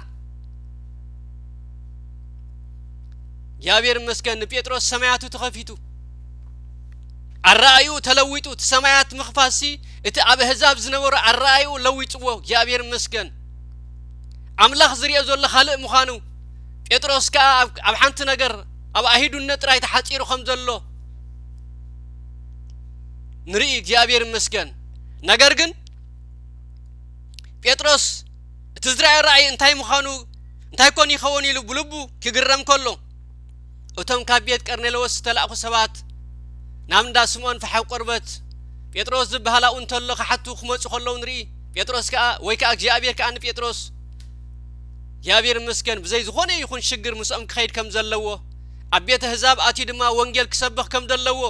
እግዚኣብሔር ይመስገን፣ ንጴጥሮስ ሰማያቱ ተኸፊቱ። ኣረኣእዩ ተለዊጡ። እቲ ሰማያት ምኽፋትሲ እቲ ኣብ ኣህዛብ ዝነበረ ኣረኣእዩ ለዊጥዎ። እግዚኣብሔር ይመስገን። ኣምላኽ ዝሪኦ ዘሎ ካልእ ምዃኑ፣ ጴጥሮስ ከኣ ኣብ፣ ኣብ ሓንቲ ነገር ኣብ ኣይሁድነት ጥራይ ተሓጺሩ ከም ዘሎ ንርኢ። እግዚኣብሔር ይመስገን። ነገር ግን ጴጥሮስ እቲ ዝረኣየ ራእይ እንታይ ምዃኑ፣ እንታይ ኮን ይኸውን ኢሉ ብልቡ ክግረም ከሎ፣ እቶም ካብ ቤት ቀርኔለዎስ ዝተላእኩ ሰባት ናብ እንዳ ስምዖን ፈሓው ቆርበት ጴጥሮስ ዝበሃል ኣብኡ እንተሎ ክሓቱ ክመጹ ከለዉ ንርኢ። ጴጥሮስ ከኣ፣ ወይ ከኣ እግዚኣብሔር ከኣ ንጴጥሮስ፣ እግዚኣብሔር ይመስገን፣ ብዘይ ዝኾነ ይኹን ሽግር ምስኦም ክኸይድ ከም ዘለዎ፣ ኣብ ቤተ ኣህዛብ ኣትዩ ድማ ወንጌል ክሰብኽ ከም ዘለዎ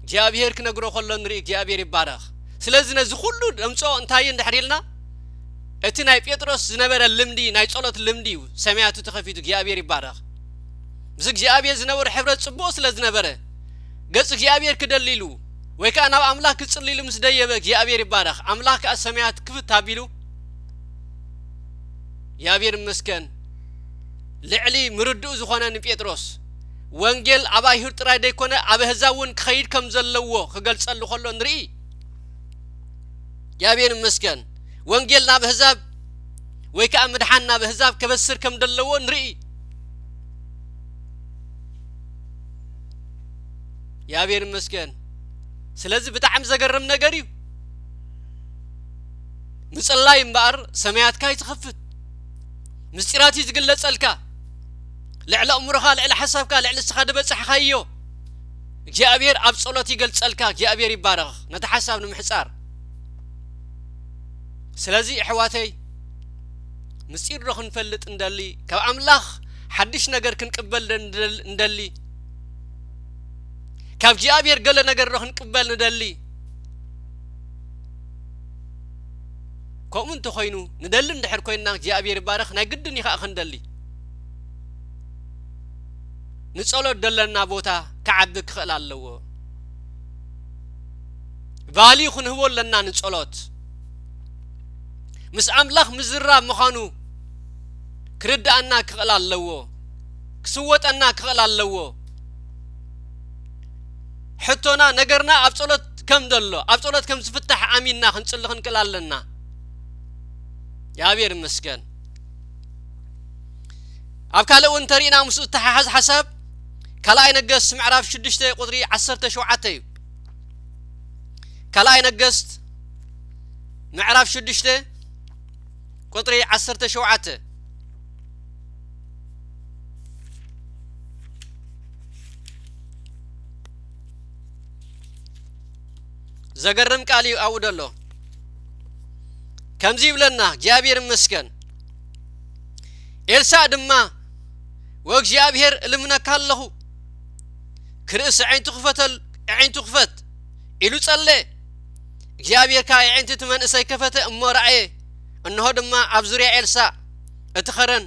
እግዚኣብሔር ክነግሮ ከሎ ንርኢ። እግዚኣብሔር ይባረኽ። ስለዚ ነዚ ኩሉ ደምጽኦ እንታይ እዩ እንድሕር ኢልና፣ እቲ ናይ ጴጥሮስ ዝነበረ ልምዲ፣ ናይ ጸሎት ልምዲ እዩ ሰማያቱ ተኸፊቱ። እግዚኣብሔር ይባረኽ። ምስ እግዚኣብሔር ዝነበሮ ሕብረት ጽቡቕ ስለ ዝነበረ፣ ገጽ እግዚኣብሔር ክደሊ ኢሉ ወይ ከኣ ናብ ኣምላኽ ክጽሊ ኢሉ ምስ ደየበ፣ እግዚኣብሔር ይባረኽ። ኣምላኽ ከኣ ሰማያት ክፍት ኣቢሉ፣ እግዚኣብሔር ይመስገን፣ ልዕሊ ምርድኡ ዝኾነ ንጴጥሮስ፣ ወንጌል ኣብ ኣይሁድ ጥራይ ደይኮነ ኣብ ኣህዛብ እውን ክኸይድ ከም ዘለዎ ክገልጸሉ ከሎ ንርኢ። እግዚኣብሔር ይመስገን። ወንጌል ናብ ኣህዛብ ወይ ከኣ ምድሓን ናብ ኣህዛብ ከበስር ከም ዘለዎ ንርኢ። እግዚኣብሔር ይመስገን። ስለዚ ብጣዕሚ ዘገርም ነገር እዩ። ምጽላይ እምበኣር ሰማያትካ እዩ ዝኸፍት። ምስጢራት እዩ ዝግለጸልካ። ልዕሊ ኣእምሮኻ፣ ልዕሊ ሓሳብካ፣ ልዕሊ እስኻ ዝበጻሕካዮ እግዚኣብሔር ኣብ ጸሎት ይገልጸልካ። እግዚኣብሔር ይባረኽ። ነቲ ሓሳብ ንምሕጻር። ስለዚ ኣሕዋተይ፣ ምስጢር ዶ ክንፈልጥ እንደሊ፣ ካብ ኣምላኽ ሓድሽ ነገር ክንቅበል ዶ እንደል-፣ እንደሊ፣ ካብ እግዚኣብሔር ገለ ነገር ዶ ክንቅበል ንደሊ? ከምኡ እንተኾይኑ፣ ንደሊ እንድሕር ኮይንና እግዚኣብሔር ይባረኽ፣ ናይ ግድን እዩ ኸኣ ክንደሊ። ንጸሎት ደለና ቦታ ክዓቢ ክኽእል ኣለዎ። ቫልዩ ክንህቦ ኣለና ንጸሎት። ምስ ኣምላኽ ምዝራብ ምዃኑ ክርድኣና ክኽእል ኣለዎ። ክስወጠና ክኽእል ኣለዎ። ሕቶና፣ ነገርና ኣብ ጸሎት ከም ዘሎ፣ ኣብ ጸሎት ከም ዝፍታሕ ኣሚንና ክንጽሊ ክንክእል ኣለና። እግዚኣብሔር ይመስገን። ኣብ ካልእ እውን እንተሪእና ምስኡ እተሓሓዝ ሓሳብ ካልኣይ ነገስት ምዕራፍ ሽዱሽተ ቁጽሪ ዓሰርተ ሸውዓተ እዩ። ካልኣይ ነገስት ምዕራፍ ሽዱሽተ ቁጽሪ ዓሰርተ ሸውዓተ። ዘገርም ቃል እዩ ኣብኡ ደሎ። ከምዚ ይብለና፣ እግዚኣብሔር ይመስገን። ኤልሳዕ ድማ፣ "ወእግዚኣብሔር እልምነካ ኣለኹ፣ ክርእስ ኣዒንቱ ክፈተል-፣ ኣዒንቱ ክፈት" ኢሉ ጸለየ። እግዚኣብሔር ከኣ ኣዒንቲ እቲ መንእሰይ ከፈተ እሞ ረኣየ። እንሆ ድማ ኣብ ዙርያ ኤልሳዕ እቲ ኸረን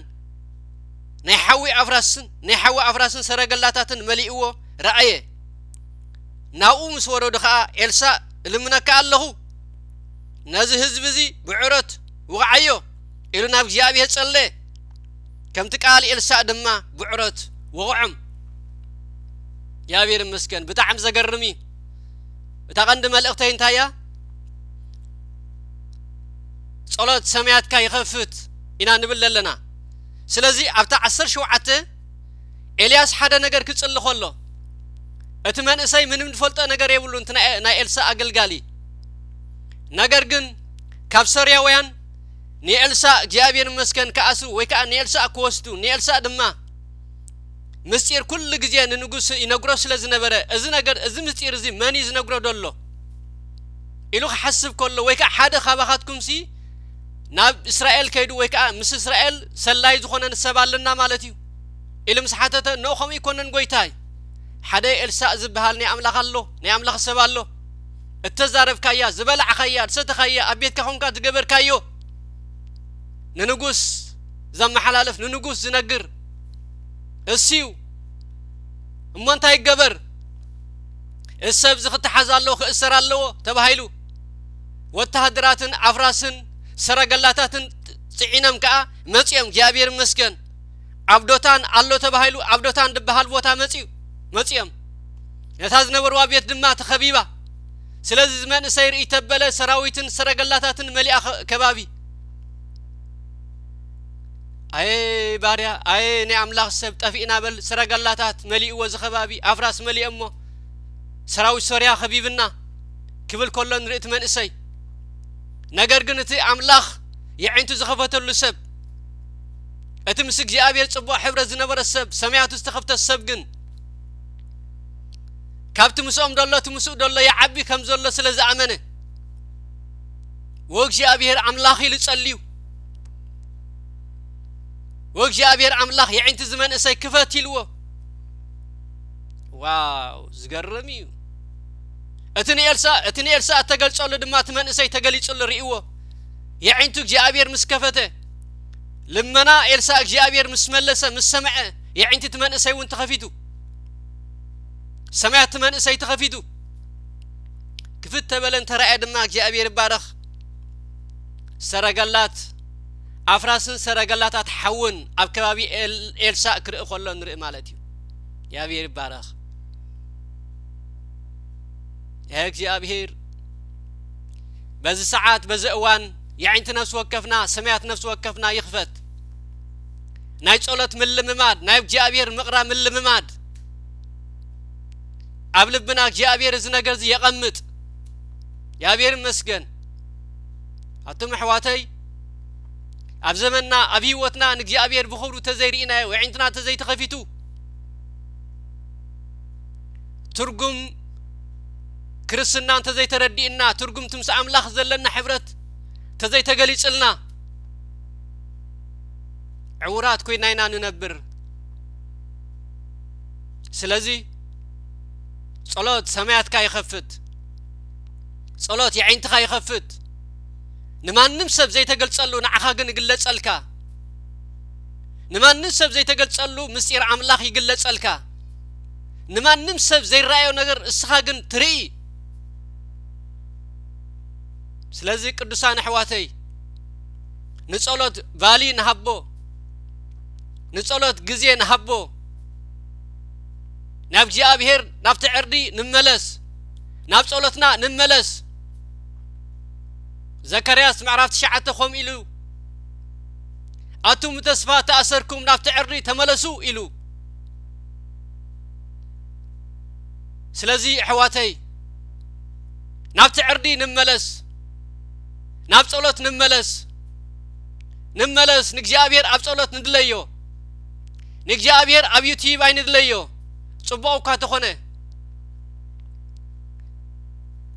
ናይ ሓዊ ኣፍራስን፣ ናይ ሓዊ ኣፍራስን ሰረገላታትን መሊእዎ ረኣየ። ናብኡ ምስ ወረዱ ኸኣ፣ "ኤልሳዕ እልምነካ ኣለኹ፣ ነዚ ህዝቢ እዚ ብዕረት ውቕዓዮ" ኢሉ ናብ እግዚኣብሔር ጸለየ። ከምቲ ቃል ኤልሳዕ ድማ ብዕረት ወቕዖም። እግዚኣብሔር ይመስገን። ብጣዕሚ ዘገርም እዩ። እታ ቀንዲ መልእኽተይ እንታይ እያ? ጸሎት ሰማያትካ ይኸፍት ኢና ንብል ዘለና። ስለዚ ኣብታ ዓሰርተ ሸውዓተ ኤልያስ ሓደ ነገር ክጽሊ ከሎ፣ እቲ መንእሰይ ምንም ዝፈልጦ ነገር የብሉን፣ እቲ ናይ፣ ናይ ኤልሳዕ ኣገልጋሊ። ነገር ግን ካብ ሶርያውያን ንኤልሳዕ እግዚኣብሔር ይመስገን ክኣስሩ ወይ ከኣ ንኤልሳዕ ክወስዱ፣ ንኤልሳዕ ድማ ምስጢር ኩሉ ግዜ ንንጉስ ይነግሮ ስለ ዝነበረ፣ እዚ ነገር፣ እዚ ምስጢር እዚ መን እዩ ዝነግሮ ዘሎ ኢሉ ክሓስብ ከሎ፣ ወይ ከኣ ሓደ ካባኻትኩምሲ ናብ እስራኤል ከይዱ ወይ ከኣ ምስ እስራኤል ሰላይ ዝኾነ ሰብ ኣለና ማለት እዩ ኢሉ ምስ ሓተተ፣ "ኖ፣ ከምኡ ኣይኮነን ጎይታይ፣ ሓደ ኤልሳዕ ዝበሃል ናይ ኣምላኽ ኣሎ፣ ናይ ኣምላኽ ሰብ ኣሎ፣ እተዛረብካያ፣ ዝበላዕካያ፣ ዝሰተኻያ፣ ኣብ ቤትካ ኾንካ ዝገበርካዮ ንንጉስ ዘመሓላልፍ፣ ንንጉስ ዝነግር እሱ እዩ። እሞ እንታይ ይገበር? እዚ ሰብ እዚ ክተሓዝ ኣለዎ፣ ክእሰር ኣለዎ" ተባሂሉ። ወተሃደራትን ኣፍራስን ሰረገላታትን ጽዒኖም ከኣ መጺኦም፣ እግዚኣብሔር ይመስገን። ኣብ ዶታን ኣሎ ተባሂሉ፣ ኣብ ዶታን ዝበሃል ቦታ መጺኡ፣ መጺኦም። ነታ ዝነበርዋ ቤት ድማ ተኸቢባ። ስለዚ እዚ መንእሰይ ርእይ ተበለ፣ ሰራዊትን ሰረገላታትን መሊኣ ኸ-፣ ከባቢ። ኣየ ባርያ፣ ኣየ ናይ ኣምላኽ ሰብ፣ ጠፊእና በል፣ ሰረገላታት መሊእዎ እዚ ከባቢ፣ ኣፍራስ መሊኦሞ፣ ሰራዊት ሶርያ ከቢብና ክብል ከሎ ንርኢ እቲ መንእሰይ። ነገር ግን እቲ ኣምላኽ የዒንቱ ዝኸፈተሉ ሰብ፣ እቲ ምስ እግዚኣብሔር ጽቡቕ ሕብረት ዝነበረ ሰብ፣ ሰማያቱ ዝተኸፍተ ሰብ ግን ካብቲ ምስኦም ዘሎ፣ እቲ ምስኡ ዘሎ ይዓቢ ከም ዘሎ ስለ ዝኣመነ፣ "ወእግዚኣብሔር ኣምላኽ" ኢሉ ጸልዩ። "ወእግዚኣብሔር ኣምላኽ የዒንቲ እዚ መንእሰይ ክፈት" ኢልዎ። ዋው፣ ዝገርም እዩ። እቲ ንኤልሳ፣ እቲ ንኤልሳ እተገልጸሉ ድማ እቲ መንእሰይ ተገሊጹሉ ርእይዎ። የዒንቱ እግዚኣብሔር ምስ ከፈተ፣ ልመና ኤልሳ እግዚኣብሔር ምስ መለሰ፣ ምስ ሰምዐ፣ የዒንቲ እቲ መንእሰይ እውን ተኸፊቱ። ሰማያት እቲ መንእሰይ ተኸፊቱ። ክፍት ተበለ እንተረኣየ ድማ እግዚኣብሔር ይባረኽ። ሰረገላት ኣፍራስን ሰረገላታት ሓውን ኣብ ከባቢ ኤል-፣ ኤልሳዕ ክርኢ ከሎ ንርኢ ማለት እዩ። እግዚኣብሔር ይባረኽ። እግዚኣብሔር በዚ ሰዓት፣ በዚ እዋን፣ የዒንቲ ነፍሲ ወከፍና፣ ሰማያት ነፍሲ ወከፍና ይኽፈት። ናይ ጸሎት ምልምማድ፣ ናይ እግዚኣብሔር ምቕራብ ምልምማድ፣ ኣብ ልብና እግዚኣብሔር እዚ ነገር እዚ የቐምጥ። እግዚኣብሔር ይመስገን። ኣቱም ኣሕዋተይ፣ ኣብ ዘመንና፣ ኣብ ህይወትና ንእግዚኣብሔር ብኽብሩ ተዘይርኢናዮ፣ የዒንትና ተዘይተኸፊቱ፣ ትርጉም ክርስትና እንተዘይተረዲእና፣ ትርጉም እቲ ምስ ኣምላኽ ዘለና ሕብረት እንተዘይተገሊጽልና፣ ዕዉራት ኮይና ኢና ንነብር። ስለዚ ጸሎት ሰማያትካ ይኸፍት። ጸሎት የዒንትኻ ይኸፍት። ንማንም ሰብ ዘይተገልጸሉ ንዓኻ ግን ይግለጸልካ። ንማንም ሰብ ዘይተገልጸሉ ምስጢር ኣምላኽ ይግለጸልካ። ንማንም ሰብ ዘይረኣዮ ነገር እስኻ ግን ትርኢ። ስለዚ ቅዱሳን ኣሕዋተይ፣ ንጸሎት ቫሊ ንሃቦ፣ ንጸሎት ግዜ ንሃቦ። ናብ እግዚኣብሔር፣ ናብቲ ዕርዲ ንመለስ፣ ናብ ጸሎትና ንመለስ። ዘካርያስ ምዕራፍ ትሽዓተ ከምኡ ኢሉ፣ ኣቱም ተስፋ ተኣሰርኩም ናብቲ ዕርዲ ተመለሱ ኢሉ። ስለዚ ኣሕዋተይ፣ ናብቲ ዕርዲ ንመለስ፣ ናብ ጸሎት ንመለስ፣ ንመለስ። ንእግዚኣብሔር ኣብ ጸሎት ንድለዮ። ንእግዚኣብሔር ኣብ ዩቲዩብ ኣይንድለዮ። ጽቡቕ እኳ ተኾነ፣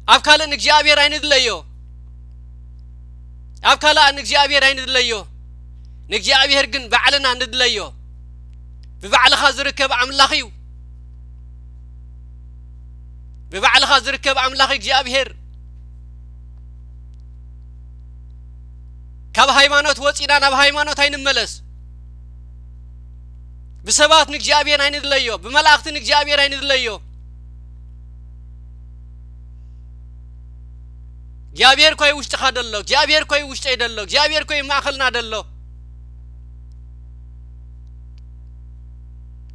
ኣብ ካልእ ንእግዚኣብሔር ኣይንድለዮ። ኣብ ካልእ ንእግዚኣብሔር ኣይንድለዮ። ንእግዚኣብሔር ግን ባዕልና ንድለዮ። ብባዕልኻ ዝርከብ ኣምላኽ እዩ። ብባዕልኻ ዝርከብ ኣምላኽ እግዚኣብሔር። ካብ ሃይማኖት ወፂና ናብ ሃይማኖት ኣይንመለስ። ብሰባት ንእግዚኣብሔር ኣይንድለዮ፣ ብመላእኽቲ ንእግዚኣብሔር ኣይንድለዮ። እግዚኣብሔር ኮይ ውሽጥኻ ደሎ፣ እግዚኣብሔር ኮይ ውሽጠይ ደሎ፣ እግዚኣብሔር ኮይ ማእኸልና ደሎ።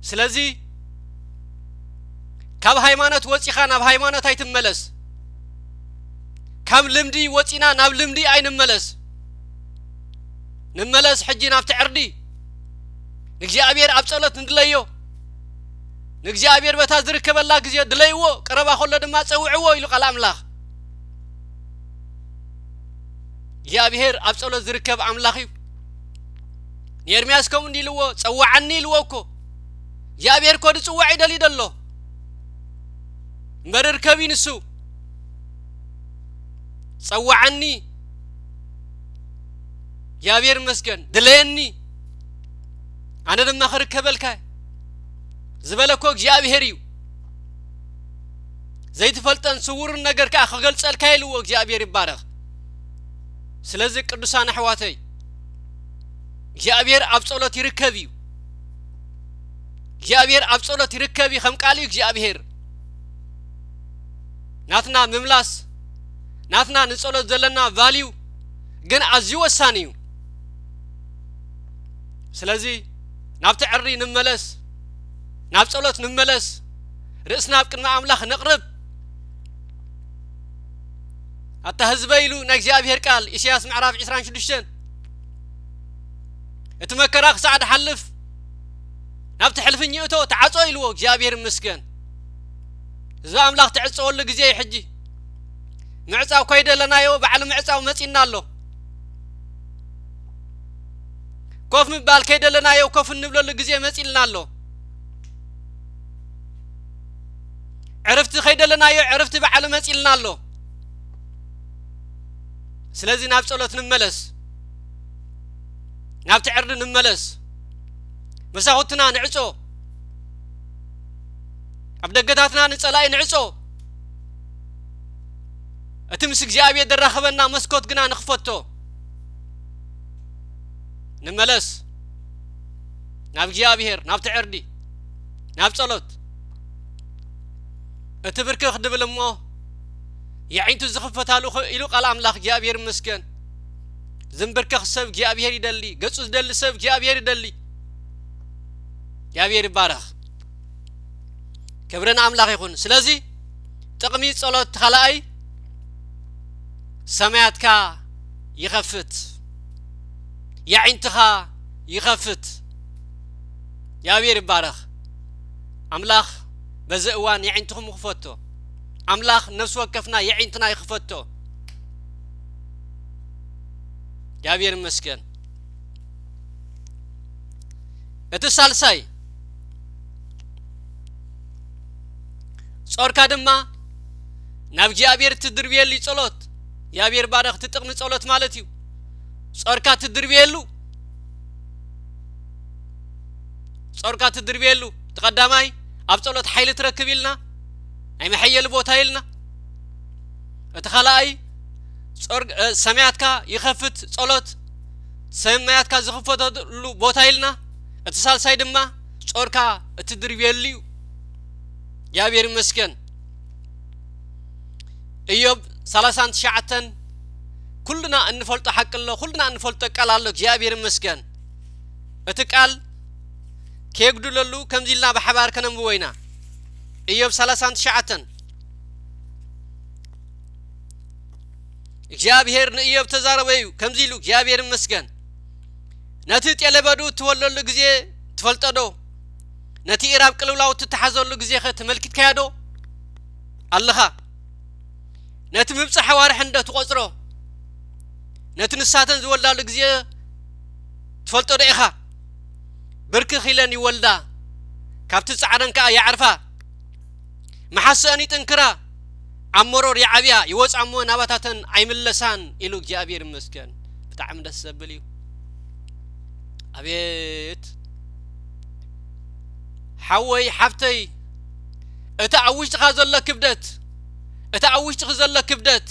ስለዚ ካብ ሃይማኖት ወፂኻ ናብ ሃይማኖት ኣይትመለስ። ካብ ልምዲ ወፂና ናብ ልምዲ ኣይንመለስ። ንመለስ ሕጂ ናብቲ ዕርዲ። ንእግዚኣብሔር ኣብ ጸሎት ንድለዮ። ንእግዚኣብሔር በታ ዝርከበላ ግዜ ድለይዎ፣ ቀረባ ከሎ ድማ ጸውዕዎ ኢሉ ቃል ኣምላኽ። እግዚኣብሔር ኣብ ጸሎት ዝርከብ ኣምላኽ እዩ። ንኤርምያስ ከምኡ እንዲ ኢልዎ፣ "ጸውዓኒ" ኢልዎ እኮ። እግዚኣብሔር እኮ ድጽዋዕ ይደሊ ደሎ። እምበር ርከብ እዩ ንሱ። "ጸውዓኒ፣ እግዚኣብሔር ይመስገን፣ ድለየኒ፣ ኣነ ድማ ክርከበልካ" ዝበለ እኮ እግዚኣብሔር እዩ። ዘይትፈልጠን ስውርን ነገር ከኣ ክገልጸልካ ኢልዎ እግዚኣብሔር ይባረኽ። ስለዚ ቅዱሳን ኣሕዋተይ፣ እግዚኣብሔር ኣብ ጸሎት ይርከብ እዩ። እግዚኣብሔር ኣብ ጸሎት ይርከብ እዩ፣ ከም ቃል እዩ እግዚኣብሔር። ናትና ምምላስ፣ ናትና ንጸሎት ዘለና ቫልዩ ግን ኣዝዩ ወሳኒ እዩ። ስለዚ ናብቲ ዕሪ ንመለስ፣ ናብ ጸሎት ንመለስ፣ ርእስና ኣብ ቅድሚ ኣምላኽ ነቕርብ። ኣታ ህዝበይ ኢሉ ናይ እግዚኣብሔር ቃል፣ ኢሳያስ ምዕራፍ ዕስራን ሽዱሽተን፣ እቲ መከራ ክሳዕ ድሓልፍ ናብቲ ሕልፍኝ እቶ፣ ተዓጾ ኢልዎ። እግዚኣብሔር ይመስገን። ህዝቢ ኣምላኽ ትዕጸወሉ ግዜ እዩ ሕጂ። ምዕጻው ከይደለናዮ ባዕሉ ምዕጻው መጺእና ኣሎ። ኮፍ ምባል ከይደለናዮ ኮፍ እንብለሉ ግዜ መጺእልና ኣሎ። ዕርፍቲ ከይደለናዮ ዕርፍቲ ባዕሉ መጺእልና ኣሎ። ስለዚ ናብ ጸሎት ንመለስ፣ ናብቲ ዕርዲ ንመለስ። መሳኹትና ንዕጾ፣ ኣብ ደገታትና ንጸላኢ ንዕጾ። እቲ ምስ እግዚኣብሔር ዘራኽበና መስኮት ግና ንኽፈቶ። ንመለስ ናብ እግዚኣብሔር፣ ናብቲ ዕርዲ፣ ናብ ጸሎት። እቲ ብርክኽ ድብል እሞ የዒንቱ ዝኽፈታሉ ኸ-፣ ኢሉ ቃል ኣምላኽ። እግዚኣብሔር ይመስገን። ዝንብርከኽ ሰብ እግዚኣብሔር ይደሊ፣ ገጹ ዝደሊ ሰብ እግዚኣብሔር ይደሊ። እግዚኣብሔር ይባረኽ። ክብሪ ንኣምላኽ ይኹን። ስለዚ ጥቕሚ ጸሎት፣ እቲ ካልኣይ ሰማያትካ ይኸፍት፣ የዒንትኻ ይኸፍት። እግዚኣብሔር ይባረኽ። ኣምላኽ በዚ እዋን የዒንትኹም ይኽፈቶ። ኣምላኽ ነፍሲ ወከፍና የዒንትና ይኽፈቶ። እግዚኣብሔር ይመስገን። እቲ ሳልሳይ ጾርካ ድማ ናብ እግዚኣብሔር እትድርብየሉ ጸሎት። እግዚኣብሔር ባረኽ። እቲ ጥቕሚ ጸሎት ማለት እዩ። ጾርካ ትድርብየሉ፣ ጾርካ ትድርብየሉ። እቲ ቀዳማይ ኣብ ጸሎት ሓይሊ ትረክብ ኢልና፣ ናይ መሐየሊ ቦታ ኢልና። እቲ ካልኣይ ጾር-፣ እ፣ ሰማያትካ ይኸፍት ጸሎት፣ ሰማያትካ ዝኽፈተሉ ቦታ ኢልና። እቲ ሳልሳይ ድማ ጾርካ እትድርብየሉ እዩ። እግዚኣብሔር ይመስገን። ኢዮብ ሰላሳን ትሽዓተን ኩልና እንፈልጦ ሓቂ ኣሎ፣ ኩልና እንፈልጦ ቃል ኣሎ። እግዚኣብሔር ይመስገን። እቲ ቃል ከየጉድለሉ ከምዚ ኢልና ብሓባር ከነንብቦ ኢና። ኢዮብ ሰላሳን ትሽዓተን። እግዚኣብሔር ንኢዮብ ተዛረበ እዩ፣ ከምዚ ኢሉ፣ እግዚኣብሔር ይመስገን። ነቲ ጤለበዱ እትወለሉ ግዜ ትፈልጦ ዶ? ነቲ ኢራብ ቅልውላው እትተሓዘሉ ግዜኸ ተመልኪትካዮ ዶ ኣለኻ? ነቲ ምብጻሕ ኣዋርሕ እንዶ ትቖጽሮ፣ ነቲ ንሳተን ዝወልዳሉ ግዜ ትፈልጦ ዶ ኢኻ? ብርክኽ ኢለን ይወልዳ፣ ካብቲ ጻዕረን ከኣ ይዓርፋ። መሓሰአን ይጥንክራ፣ ኣብ መሮር ይዓብያ፣ ይወጻ እሞ ናባታተን ኣይምለሳን ኢሉ እግዚኣብሔር ይመስገን። ብጣዕሚ ደስ ዘብል እዩ። ኣቤት ሓወይ ሓፍተይ፣ እቲ ኣብ ውሽጥኻ ዘሎ ክብደት፣ እቲ ኣብ ውሽጥኺ ዘሎ ክብደት፣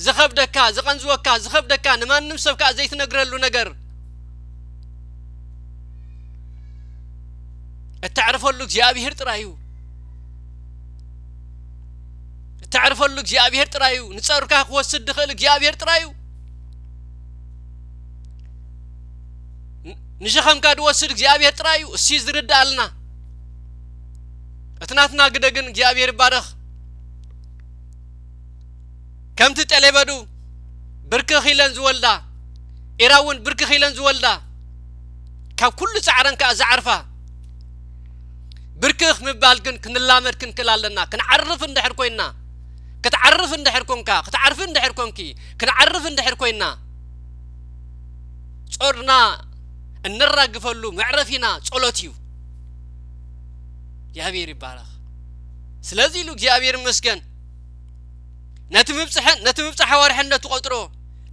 ዝኸብደካ፣ ዝቐንዝወካ፣ ዝኸብደካ፣ ንማንም ሰብ ከኣ ዘይትነግረሉ ነገር፣ እተዕርፈሉ እግዚኣብሔር ጥራይ እዩ። እተዕርፈሉ እግዚኣብሔር ጥራይ እዩ። ንጸርካ ክወስድ ድኽእል እግዚኣብሔር ጥራይ እዩ። ን-፣ ንሸኸምካ ድወስድ እግዚኣብሔር ጥራይ እዩ። እሲ ዝርዳኣልና። እቲ ናትና ግደ ግን እግዚኣብሔር ይባረኽ። ከምቲ ጤሌበዱ ብርክኽ ኢለን ዝወልዳ፣ ኢራ እውን ብርክኽ ኢለን ዝወልዳ፣ ካብ ኩሉ ጻዕረን ከኣ ዝዓርፋ። ብርክኽ ምባል ግን ክንላመድ ክንክእል ኣለና። ክንዓርፍ እንድሕር ኮይንና፣ ክትዓርፍ እንድሕር ኮንካ፣ ክትዓርፊ እንድሕር ኮንኪ፣ ክንዓርፍ እንድሕር ኮይንና፣ ጾርና እነራግፈሉ መዕረፊና ጸሎት እዩ። እግዚኣብሔር ይባረኽ። ስለዚ ኢሉ እግዚኣብሔር ይመስገን። ነቲ ምብጽሐ-፣ ነቲ ምብጻሕ ኣዋርሕ እንዶ ትቖጽሮ፣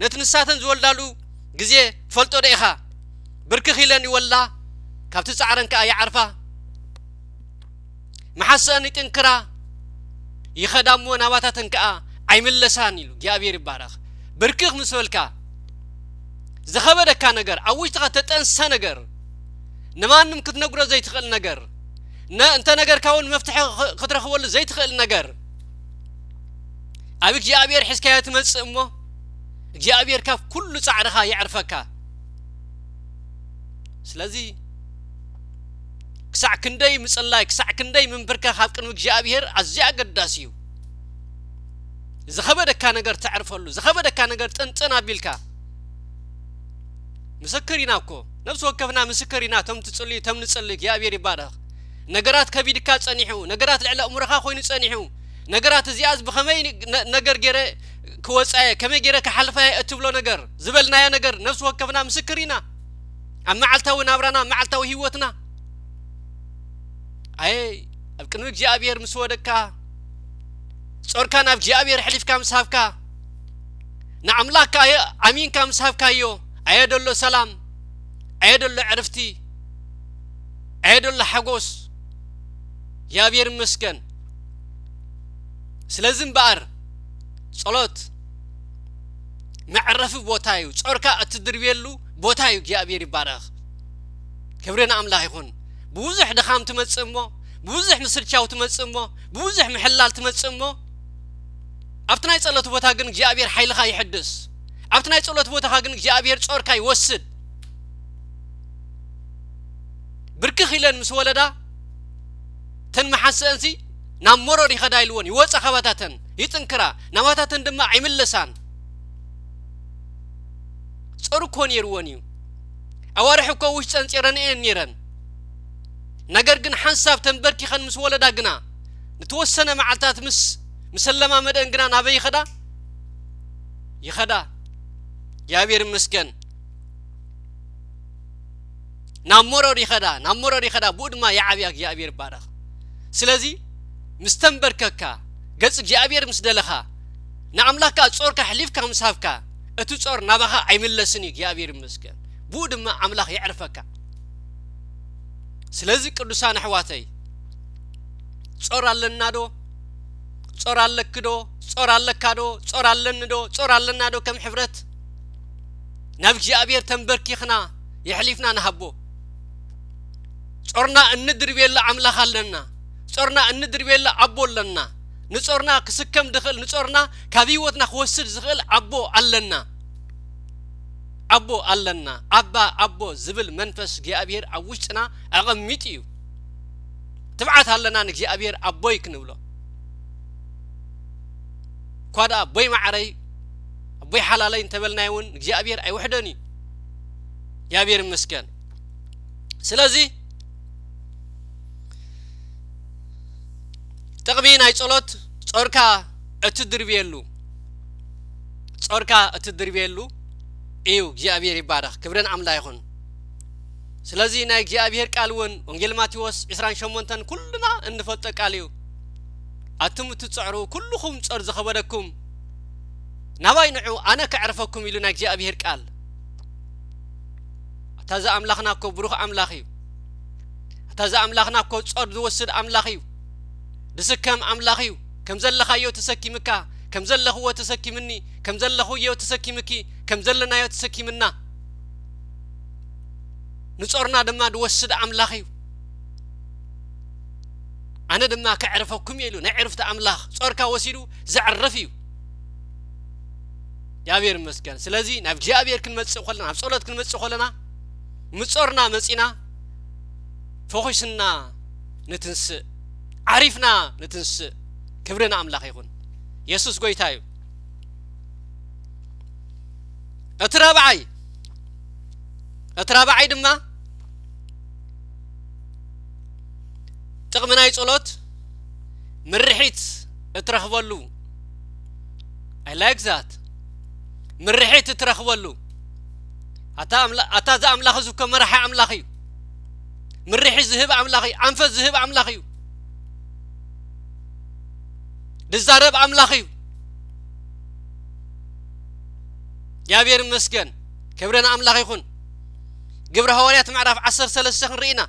ነቲ ንሳተን ዝወልዳሉ ግዜ ትፈልጦ ዶ ኢኻ? ብርክኽ ኢለን ይወልዳ፣ ካብቲ ጻዕረን ከኣ ይዓርፋ። መሓሰአን ይጥንክራ፣ ይኸዳ እሞ ናባታተን ከኣ ኣይምለሳን ኢሉ። እግዚኣብሔር ይባረኽ። ብርክኽ ምስ በልካ፣ ዝኸበደካ ነገር፣ ኣብ ውሽጥኻ ተጠንሰ ነገር፣ ንማንም ክትነግሮ ዘይትኽእል ነገር፣ ነ-፣ እንተ ነገርካ እውን መፍትሒ ኽ-፣ ክትረኽበሉ ዘይትኽእል ነገር፣ ኣብ እግዚኣብሔር ሒዝካዮ ትመጽእ እሞ፣ እግዚኣብሔር ካብ ኩሉ ጻዕርኻ የዕርፈካ። ስለዚ ክሳዕ ክንደይ ምጽላይ፣ ክሳዕ ክንደይ ምንብርከኽ ኣብ ቅድሚ እግዚኣብሔር ኣዝዩ ኣገዳሲ እዩ። ዝኸበደካ ነገር ተዕርፈሉ፣ ዝኸበደካ ነገር ጥንጥን ኣቢልካ። ምስክር ኢና እኮ፣ ነፍሲ ወከፍና ምስክር ኢና። እቶም ትጽልዩ፣ እቶም ንጽሊ፣ እግዚኣብሔር ይባረኽ። ነገራት ከቢድካ ጸኒሑ፣ ነገራት ልዕሊ ኣእምሮኻ ኮይኑ ጸኒሑ፣ ነገራት እዚኣስ ብኸመይ ነ-፣ ነገር ገይረ ክወጻየ፣ ከመይ ገይረ ክሓልፋየ እትብሎ ነገር፣ ዝበልናዮ ነገር፣ ነፍሲ ወከፍና ምስክር ኢና። ኣብ መዓልታዊ ናብራና፣ ኣብ መዓልታዊ ህይወትና። ኣየ፣ ኣብ ቅድሚ እግዚኣብሔር ምስ ወደቅካ፣ ጾርካ ናብ እግዚኣብሔር ኣሕሊፍካ ምስ ሃብካ፣ ንኣምላኽካ ኣየ ኣሚንካ ምስ ሃብካዮ፣ ኣየ ደሎ ሰላም፣ ኣየ ደሎ ዕርፍቲ፣ ኣየ ደሎ ሓጎስ። እግዚኣብሔር ይመስገን። ስለዚ እምበኣር ጸሎት መዕረፊ ቦታ እዩ። ጾርካ እትድርብየሉ ቦታ እዩ። እግዚኣብሔር ይባረኽ። ክብሪ ንኣምላኽ ይኹን። ብብዙሕ ድኻም ትመጽእ እሞ፣ ብብዙሕ ምስልቻው ትመጽእ እሞ፣ ብብዙሕ ምሕላል ትመጽእ እሞ፣ ኣብቲ ናይ ጸሎት ቦታ ግን እግዚኣብሔር ሓይልኻ ይሕድስ። ኣብቲ ናይ ጸሎት ቦታኻ ግን እግዚኣብሔር ጾርካ ይወስድ። ብርክኽ ኢለን ምስ ወለዳ፣ እተን መሓሰአንሲ ናብ መሮር ይኸዳ ኢልወን፣ ይወጻ ካባታተን፣ ይጥንክራ፣ ናባታተን ድማ ኣይምለሳን። ጾር እኮ ነይርወን እዩ። ኣዋርሕ እኮ ውሽጠን ጸንጺረን እየን ነይረን። ነገር ግን ሓንሳብ ተንበርኪኸን ምስ ወለዳ ግና፣ ንተወሰነ መዓልታት ምስ፣ ምስ ኣለማመደን ግና ናበይ ይኸዳ? ይኸዳ። እግዚኣብሔር ይመስገን። ናብ መሮር ይኸዳ፣ ናብ መሮር ይኸዳ፣ ብኡ ድማ ይዓብያ። እግዚኣብሔር ይባረኽ። ስለዚ ምስ ተንበርከካ፣ ገጽ እግዚኣብሔር ምስ ደለኻ፣ ንኣምላኽካ ጾርካ ኣሕሊፍካ ምስ ሃብካ፣ እቲ ጾር ናባኻ ኣይምለስን እዩ። እግዚኣብሔር ይመስገን። ብኡ ድማ ኣምላኽ የዕርፈካ። ስለዚ ቅዱሳን ኣሕዋተይ፣ ጾር ኣለና ዶ? ጾር ኣለኪ ዶ? ጾር ኣለካ ዶ? ጾር ኣለኒ ዶ? ጾር ኣለና ዶ? ከም ሕብረት ናብ እግዚኣብሔር ተንበርኪኽና የሕሊፍና ንሃቦ። ጾርና እንድርብየሉ ኣምላኽ ኣለና። ጾርና እንድርብየሉ ኣቦ ኣለና። ንጾርና ክስከም ዝኽእል፣ ንጾርና ካብ ህይወትና ክወስድ ዝኽእል ኣቦ ኣለና። ኣቦ ኣለና። ኣባ ኣቦ ዝብል መንፈስ እግዚኣብሔር ኣብ ውሽጥና ኣቐሚጡ እዩ። ትብዓት ኣለና ንእግዚኣብሔር ኣቦይ ክንብሎ። እኳ ደኣ ኣቦይ ማዕረይ፣ ኣቦይ ሓላለይ እንተበልናዮ እውን እግዚኣብሔር ኣይውሕደን እዩ። እግዚኣብሔር ይመስገን። ስለዚ ጥቕሚ ናይ ጸሎት ጾርካ እትድርብየሉ፣ ጾርካ እትድርብየሉ እዩ። እግዚኣብሔር ይባረኽ። ክብሪ ንኣምላኽ ይኹን። ስለዚ ናይ እግዚኣብሔር ቃል እውን ወንጌል ማቴዎስ ዕስራን ሸሞንተን ኩልና እንፈልጦ ቃል እዩ። ኣቱም እትጸዕሩ ኩልኹም ጾር ዝኸበደኩም ናባይ ንዑ ኣነ ከዕርፈኩም ኢሉ ናይ እግዚኣብሔር ቃል። ኣታ እዚ ኣምላኽና እኮ ብሩኽ ኣምላኽ እዩ። ኣታ እዚ ኣምላኽና እኮ ጾር ዝወስድ ኣምላኽ እዩ። ዝስከም ኣምላኽ እዩ። ከም ዘለኻዮ ተሰኪምካ፣ ከም ዘለኽዎ ተሰኪምኒ፣ ከም ዘለኽዮ ተሰኪምኪ፣ ከም ዘለናዮ ተሰኪምና። ንጾርና ድማ ዝወስድ ኣምላኽ እዩ። ኣነ ድማ ከዕርፈኩም እየ ኢሉ ናይ ዕርፍቲ ኣምላኽ ጾርካ ወሲዱ ዘዕርፍ እዩ። እግዚኣብሔር ይመስገን። ስለዚ ናብ እግዚኣብሔር ክንመጽእ ከለና፣ ናብ ጸሎት ክንመጽእ ከለና፣ ምጾርና መጺና፣ ፈኹስና ንትንስእ፣ ዓሪፍና ንትንስእ። ክብሪ ንኣምላኽ ይኹን። የሱስ ጎይታ እዩ። እቲ ራብዓይ፣ እቲ ራብዓይ ድማ ጥቕሚ ናይ ጸሎት ምርሒት እትረኽበሉ። I like that። ምርሒት እትረኽበሉ። ኣታ ኣምላ-፣ ኣታ እዚ ኣምላኽ እዚ እኮ መራሒ ኣምላኽ እዩ። ምርሒት ዝህብ ኣምላኽ እዩ። ኣንፈት ዝህብ ኣምላኽ እዩ። ዝዛረብ ኣምላኽ እዩ። እግዚኣብሔር ይመስገን። ክብሪ ንኣምላኽ ይኹን። ግብሪ ሃዋርያት ምዕራፍ ዓሰርተ ሰለስተ ክንርኢ ኢና።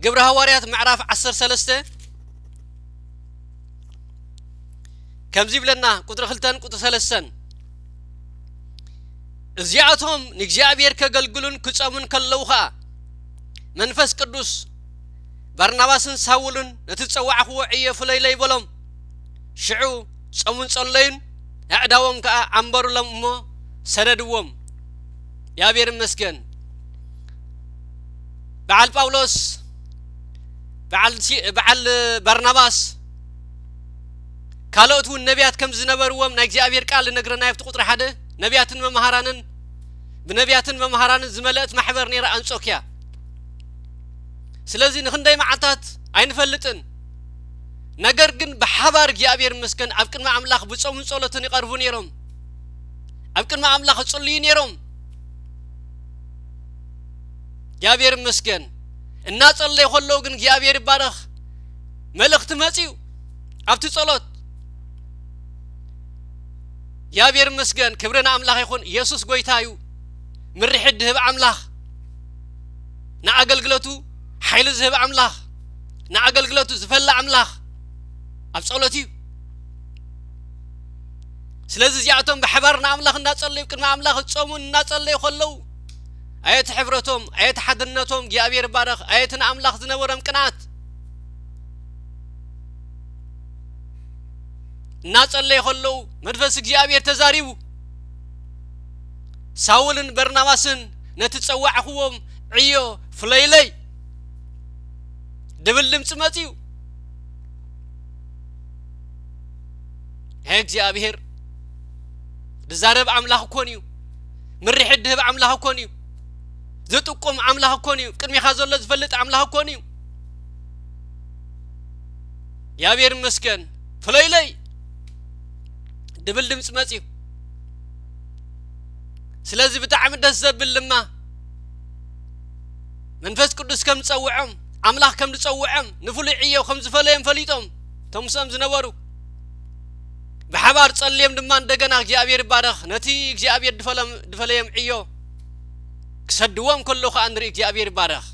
ግብሪ ሃዋርያት ምዕራፍ ዓሰርተ ሰለስተ ከምዚ ይብለና፣ ቁጽሪ ክልተን ቁጽሪ ሰለስተን፣ "እዚኣቶም ንእግዚኣብሔር ከገልግሉን ክጸሙን ከለዉ ኸኣ፣ መንፈስ ቅዱስ ባርናባስን ሳውልን ነቲ ዝጸዋዕክዎ ዕዮ ፍለዩለይ በሎም። ሽዑ ጸሙን ጸለዩን፣ ኣእዳዎም ከኣ ኣንበሩሎም እሞ ሰደድዎም።" እግዚኣብሔር ይመስገን። በዓል ጳውሎስ፣ በዓል ሲ-፣ በዓል በርናባስ፣ ካልኦት እውን ነቢያት ከም ዝነበርዎም ናይ እግዚኣብሔር ቃል ይነግረና። ኣብቲ ቁጽሪ ሓደ፣ ነቢያትን መምሃራንን፣ ብነቢያትን መምሃራንን ዝመልአት ማሕበር ነይራ ኣንጾክያ። ስለዚ ንኽንደይ መዓልታት ኣይንፈልጥን። ነገር ግን ብሓባር እግዚኣብሔር ይመስገን ኣብ ቅድሚ ኣምላኽ ብጾምን ጸሎትን ይቐርቡ ነይሮም። ኣብ ቅድሚ ኣምላኽ ይጽልዩ ነይሮም። እግዚኣብሔር ይመስገን። እናጸለዩ ከለዉ ግን እግዚኣብሔር ይባረኽ። መልእኽቲ መጺኡ ኣብቲ ጸሎት። እግዚኣብሔር ይመስገን። ክብሪ ንኣምላኽ ይኹን። ኢየሱስ ጎይታ እዩ። ምርሒት ዝህብ ኣምላኽ፣ ንኣገልግሎቱ ሓይሊ ዝህብ ኣምላኽ፣ ንኣገልግሎቱ ዝፈሊ ኣምላኽ ኣብ ጸሎት እዩ። ስለዚ እዚኣቶም ብሓባር ንኣምላኽ እናጸለዩ፣ ቅድሚ ኣምላኽ ዝጾሙን እናጸለዩ ከለዉ፣ ኣየቲ ሕብረቶም፣ ኣየቲ ሓድነቶም፣ እግዚኣብሔር ይባረኽ፣ ኣየቲ ንኣምላኽ ዝነበሮም ቅንኣት። እናጸለየ ከለዉ መንፈስ እግዚኣብሔር ተዛሪቡ። ሳውልን በርናባስን ነቲ ጸዋዕኽዎም ዕዮ ፍለይለይ ድብል ድምፂ መፅዩ። እግዚኣብሔር ዝዛረብ ኣምላኽ እኮን እዩ። ምርሒት ድህብ ኣምላኽ እኮን እዩ። ዝጥቁም ኣምላኽ እኮን እዩ። ቅድሚኻ ዘሎ ዝፈልጥ ኣምላኽ እኮን እዩ። እግዚኣብሔር ይመስገን። ፍለይለይ ድብል ድምፂ መፅዩ። ስለዚ ብጣዕሚ ደስ ዘብል ድማ መንፈስ ቅዱስ ከም ዝፀውዖም፣ ኣምላኽ ከም ዝፀውዖም፣ ንፍሉይ ዕዮ ከም ዝፈለዮም ፈሊጦም እቶም ምስኦም ዝነበሩ ብሓባር ጸልዮም ድማ እንደገና እግዚኣብሔር ይባረኽ ነቲ እግዚኣብሔር ድፈለም- ድፈለዮም ዕዮ ክሰድዎም ከሎ ከዓ ንርኢ እግዚኣብሔር ይባረኽ።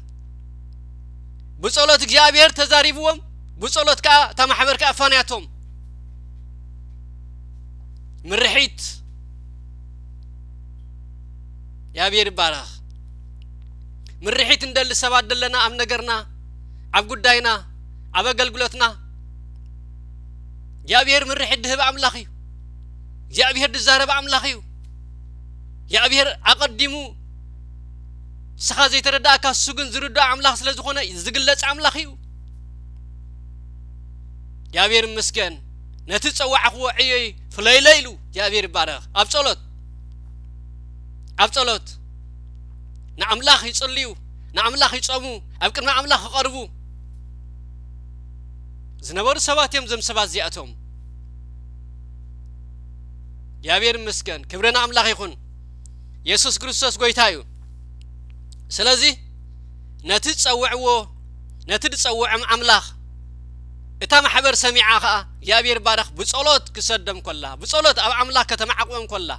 ብጸሎት እግዚኣብሔር ተዛሪብዎም፣ ብጸሎት ከዓ እታ ማሕበር ከዓ ኣፋንያቶም። ምርሒት እግዚኣብሔር ይባረኽ። ምርሒት እንደሊ ሰባት ደለና ኣብ ነገርና፣ ኣብ ጉዳይና፣ ኣብ ኣገልግሎትና እግዚኣብሔር ምርሒት ድህብ ኣምላኽ እዩ። እግዚኣብሔር ድዛረብ ኣምላኽ እዩ። እግዚኣብሔር ኣቐዲሙ ንስኻ ዘይተረዳእካ እሱ ግን ዝርዳእ ኣምላኽ ስለ ዝኾነ ዝግለጽ ኣምላኽ እዩ። እግዚኣብሔር ይመስገን። ነቲ ዝጸዋዕኽዎ ዕዮይ ፍለይለይ ኢሉ እግዚኣብሔር ይባረኽ። ኣብ ጸሎት ኣብ ጸሎት ንኣምላኽ ይጽልዩ፣ ንኣምላኽ ይጾሙ፣ ኣብ ቅድሚ ኣምላኽ ክቐርቡ ዝነበሩ ሰባት እዮም። እዞም ሰባት እዚኣቶም እግዚኣብሔር ይመስገን፣ ክብሪ ንኣምላኽ ይኹን። የሱስ ክርስቶስ ጎይታ እዩ። ስለዚ ነቲ ዝጸውዕዎ ነቲ ዝጸውዖም ኣምላኽ እታ ማሕበር ሰሚዓ ኸኣ እግዚኣብሔር ይባረኽ ብጸሎት ክሰዶም ከላ ብጸሎት ኣብ ኣምላኽ ከተማዕቕቦም ከላ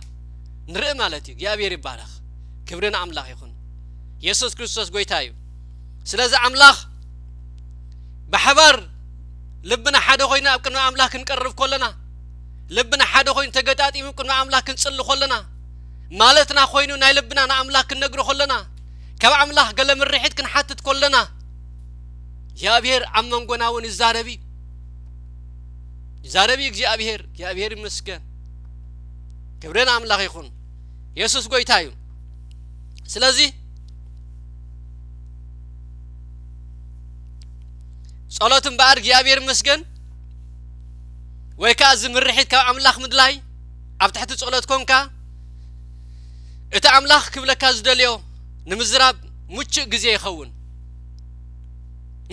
ንርኢ ማለት እዩ። እግዚኣብሔር ይባረኽ። ክብሪ ንኣምላኽ ይኹን። የሱስ ክርስቶስ ጎይታ እዩ። ስለዚ ኣምላኽ ብሓባር ልብና ሓደ ኮይኑ ኣብ ቅድሚ ኣምላኽ ክንቀርብ ከለና ልብና ሓደ ኮይኑ ተገጣጢሙ ቅድሚ ኣምላኽ ክንጽሊ ከለና ማለትና ኮይኑ ናይ ልብና ንኣምላኽ ክንነግሮ ከለና ካብ ኣምላኽ ገለ ምርሒት ክንሓትት ከለና እግዚኣብሔር ኣብ መንጎና እውን ይዛረብ እዩ። ይዛረብ እዩ እግዚኣብሔር። እግዚኣብሔር ይመስገን። ክብሪ ንኣምላኽ ይኹን። የሱስ ጎይታ እዩ። ስለዚ ጸሎት እምበኣር እግዚኣብሔር ይመስገን ወይ ከዓ እዚ ምርሒት ካብ ኣምላኽ ምድላይ ኣብ ትሕቲ ጸሎት ኮንካ እቲ ኣምላኽ ክብለካ ዝደልዮ ንምዝራብ ምቹእ ግዜ ይኸውን።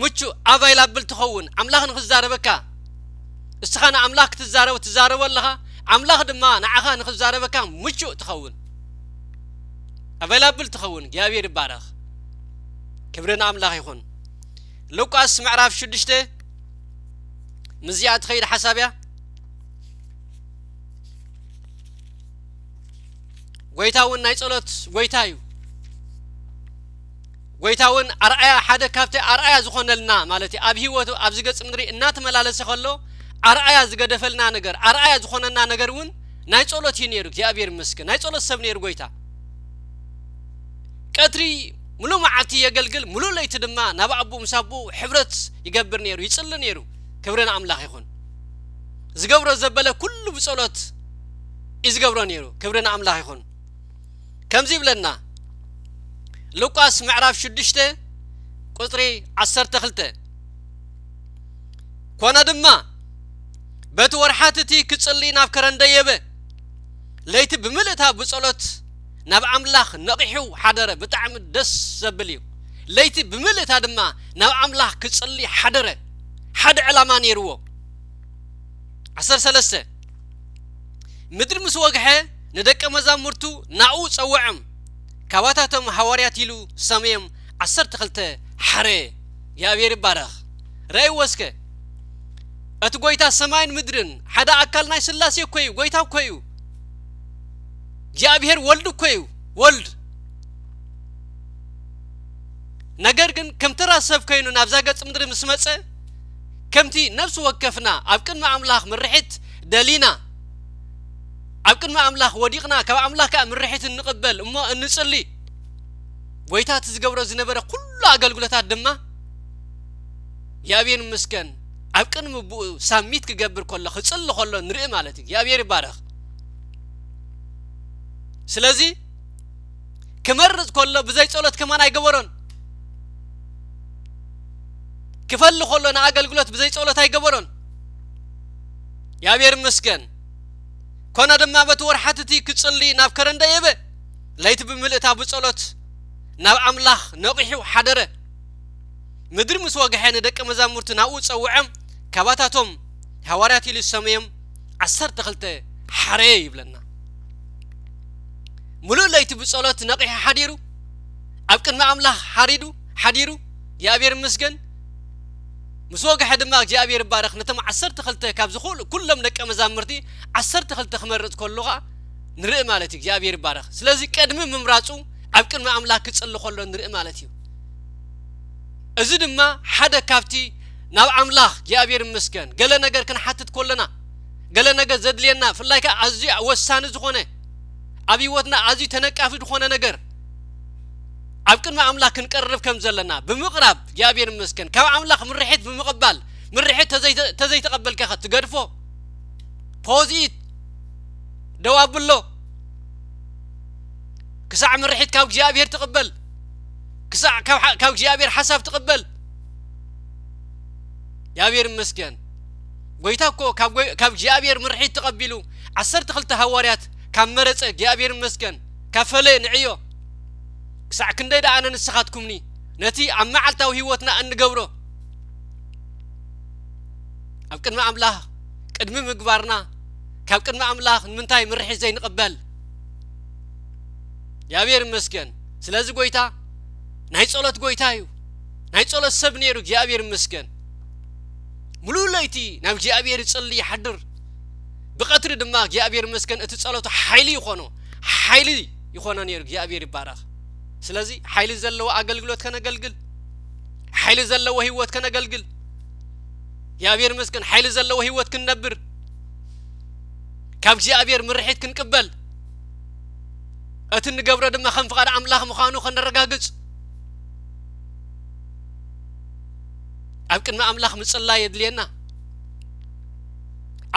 ምቹእ ኣቫይላብል ትኸውን ኣምላኽ ንክዛረበካ እስኻ ንኣምላኽ ክትዛረቦ ትዛረቦ ኣለኻ። ኣምላኽ ድማ ንዓኻ ንክዛረበካ ምቹእ ትኸውን ኣቫይላብል ትኸውን እግዚኣብሔር ይባረኽ። ክብሪ ንኣምላኽ ይኹን። ሉቃስ ምዕራፍ ሽዱሽተ ምስዚኣ ትኸይድ ሓሳብ እያ። ጎይታ እውን ናይ ጸሎት ጎይታ እዩ። ጎይታ እውን ኣርኣያ ሓደ ካብቲ ኣርኣያ ዝኾነልና ማለት እዩ ኣብ ህይወቱ ኣብዚ ገጽ ምድሪ እናተመላለሰ ከሎ ኣርኣያ ዝገደፈልና ነገር ኣርኣያ ዝኾነና ነገር እውን ናይ ጸሎት እዩ ነይሩ። እግዚኣብሔር ይመስገን ናይ ጸሎት ሰብ ነይሩ ጎይታ። ቀትሪ ምሉእ መዓልቲ የገልግል ምሉእ ለይቲ ድማ ናብ ኣቦ ምስ ኣቦ ሕብረት ይገብር ነይሩ ይጽሊ ነይሩ። ክብሪ ንኣምላኽ ይኹን። ዝገብሮ ዘበለ ኩሉ ብጸሎት እዩ ዝገብሮ ነይሩ። ክብሪ ንኣምላኽ ይኹን። ከምዚ ይብለና ሉቃስ ምዕራፍ ሽዱሽተ ቁፅሪ ዓሰርተ ክልተ። ኮነ ድማ በቲ ወርሓት እቲ ክፅሊ ናብ ከረን ደየበ። ለይቲ ብምልእታ ብፀሎት ናብ ኣምላኽ ነቒሑ ሓደረ። ብጣዕሚ ደስ ዘብል እዩ። ለይቲ ብምልእታ ድማ ናብ ኣምላኽ ክፅሊ ሓደረ። ሓደ ዕላማ ነይርዎ። ዓሰርተ ሰለስተ ምድሪ ምስ ወግሐ ንደቀ መዛሙርቱ ናኡ ጸውዖም። ካባታቶም ሃዋርያት ኢሉ ሰመዮም ዓሰርተ ክልተ ሓረ። እግዚኣብሔር ይባረኽ። ረእይዎ እስከ እቲ ጎይታ ሰማይን ምድርን ሓደ ኣካል ናይ ስላሴ እኮ እዩ። ጎይታ እኮ እዩ። እግዚኣብሔር ወልድ እኮ እዩ። ወልድ ነገር ግን ከም ተራ ሰብ ኮይኑ ናብዛ ገጽ ምድሪ ምስ መጸ ከምቲ ነፍሲ ወከፍና ኣብ ቅድሚ ኣምላኽ ምርሒት ደሊና ኣብ ቅድሚ ኣምላኽ ወዲቕና ካብ ኣምላኽ ከዓ ምርሒት እንቕበል እሞ እንጽሊ ጎይታ እቲ ዝገብሮ ዝነበረ ኩሉ ኣገልግሎታት ድማ እግዚኣብሔር ይመስገን ኣብ ቅድሚ ኣቦኡ ሳሚት ክገብር ከሎ፣ ክጽሊ ከሎ ንርኢ ማለት እዩ። እግዚኣብሔር ይባረኽ። ስለዚ ክመርጽ ከሎ ብዘይ ጸሎት ከማን ኣይገበሮን። ክፈሊ ከሎ ንኣገልግሎት ብዘይ ጸሎት ኣይገበሮን። እግዚኣብሔር ይመስገን። ኮነ ድማ በቲ ወርሓት እቲ ክጽሊ ናብ ከረን ደየበ። ለይቲ ብምልእታ ብጸሎት ናብ ኣምላኽ ነቒሑ ሓደረ። ምድሪ ምስ ወግሐ ንደቀ መዛሙርቲ ናብኡ ጸውዖም፣ ካባታቶም ሃዋርያት ኢሉ ዝሰመዮም ዓሰርተ ክልተ ሓረየ ይብለና። ምሉእ ለይቲ ብጸሎት ነቒሑ ሓዲሩ፣ ኣብ ቅድሚ ኣምላኽ ሓሪዱ፣ ሓዲሩ፣ እግዚኣብሔር ይመስገን። ምስ ወግሐ ድማ እግዚኣብሔር ይባረኽ። ነቶም ዓሰርተ ክልተ ካብዚ ኩሉ፣ ኩሎም ደቀ መዛሙርቲ ዓሰርተ ክልተ ክመርጽ ከሎ ኸኣ ንርኢ ማለት እዩ። እግዚኣብሔር ይባረኽ። ስለዚ ቅድሚ ምምራጹ ኣብ ቅድሚ ኣምላኽ ክጽሊ ከሎ ንርኢ ማለት እዩ። እዚ ድማ ሓደ ካብቲ ናብ ኣምላኽ እግዚኣብሔር ይመስገን ገለ ነገር ክንሓትት ከለና፣ ገለ ነገር ዘድልየና፣ ብፍላይ ከኣ ኣዝዩ ወሳኒ ዝኾነ፣ ኣብ ህይወትና ኣዝዩ ተነቃፊ ዝኾነ ነገር ኣብ ቅድሚ ኣምላኽ ክንቀርብ ከም ዘለና ብምቕራብ እግዚኣብሔር ይመስገን። ካብ ኣምላኽ ምርሒት ብምቕባል፣ ምርሒት ተዘይተ-፣ ተዘይተቐበልካ ኸ ትገድፎ? ፖዝ ኢት፣ ደው ኣብሎ። ክሳዕ ምርሒት ካብ እግዚኣብሔር ትቕበል፣ ክሳዕ ካብ ሓ-፣ ካብ እግዚኣብሔር ሓሳብ ትቕበል። እግዚኣብሔር ይመስገን። ጎይታ እኮ ካብ ጎይ-፣ ካብ እግዚኣብሔር ምርሒት ተቐቢሉ ዓሰርተ ክልተ ሃዋርያት ካብ መረጸ እግዚኣብሔር ይመስገን፣ ካብ ፈለየ ንዕዮ። ክሳዕ ክንደይ ደኣ ኣነ ንስኻትኩምኒ ነቲ ኣብ መዓልታዊ ህይወትና እንገብሮ ኣብ ቅድሚ ኣምላኽ ቅድሚ ምግባርና፣ ካብ ቅድሚ ኣምላኽ ንምንታይ ምርሒት ዘይንቕበል? እግዚኣብሔር ይመስገን። ስለዚ ጎይታ ናይ ጸሎት ጎይታ እዩ። ናይ ጸሎት ሰብ ነይሩ፣ እግዚኣብሔር ይመስገን። ምሉእ ለይቲ ናብ እግዚኣብሔር ይጽሊ ይሓድር። ብቐትሪ ድማ እግዚኣብሔር ይመስገን እቲ ጸሎቱ ሓይሊ ይኾኖ፣ ሓይሊ ይኾኖ ነይሩ። እግዚኣብሔር ይባረኽ። ስለዚ ሓይሊ ዘለዎ ኣገልግሎት ከነገልግል፣ ሓይሊ ዘለዎ ህይወት ከነገልግል፣ እግዚኣብሔር ይመስገን፣ ሓይሊ ዘለዎ ህይወት ክንነብር፣ ካብ እግዚኣብሔር ምርሒት ክንቅበል፣ እቲ እንገብሮ ድማ ከም ፍቓድ ኣምላኽ ምዃኑ ከነረጋግጽ፣ ኣብ ቅድሚ ኣምላኽ ምጽላይ የድልየና።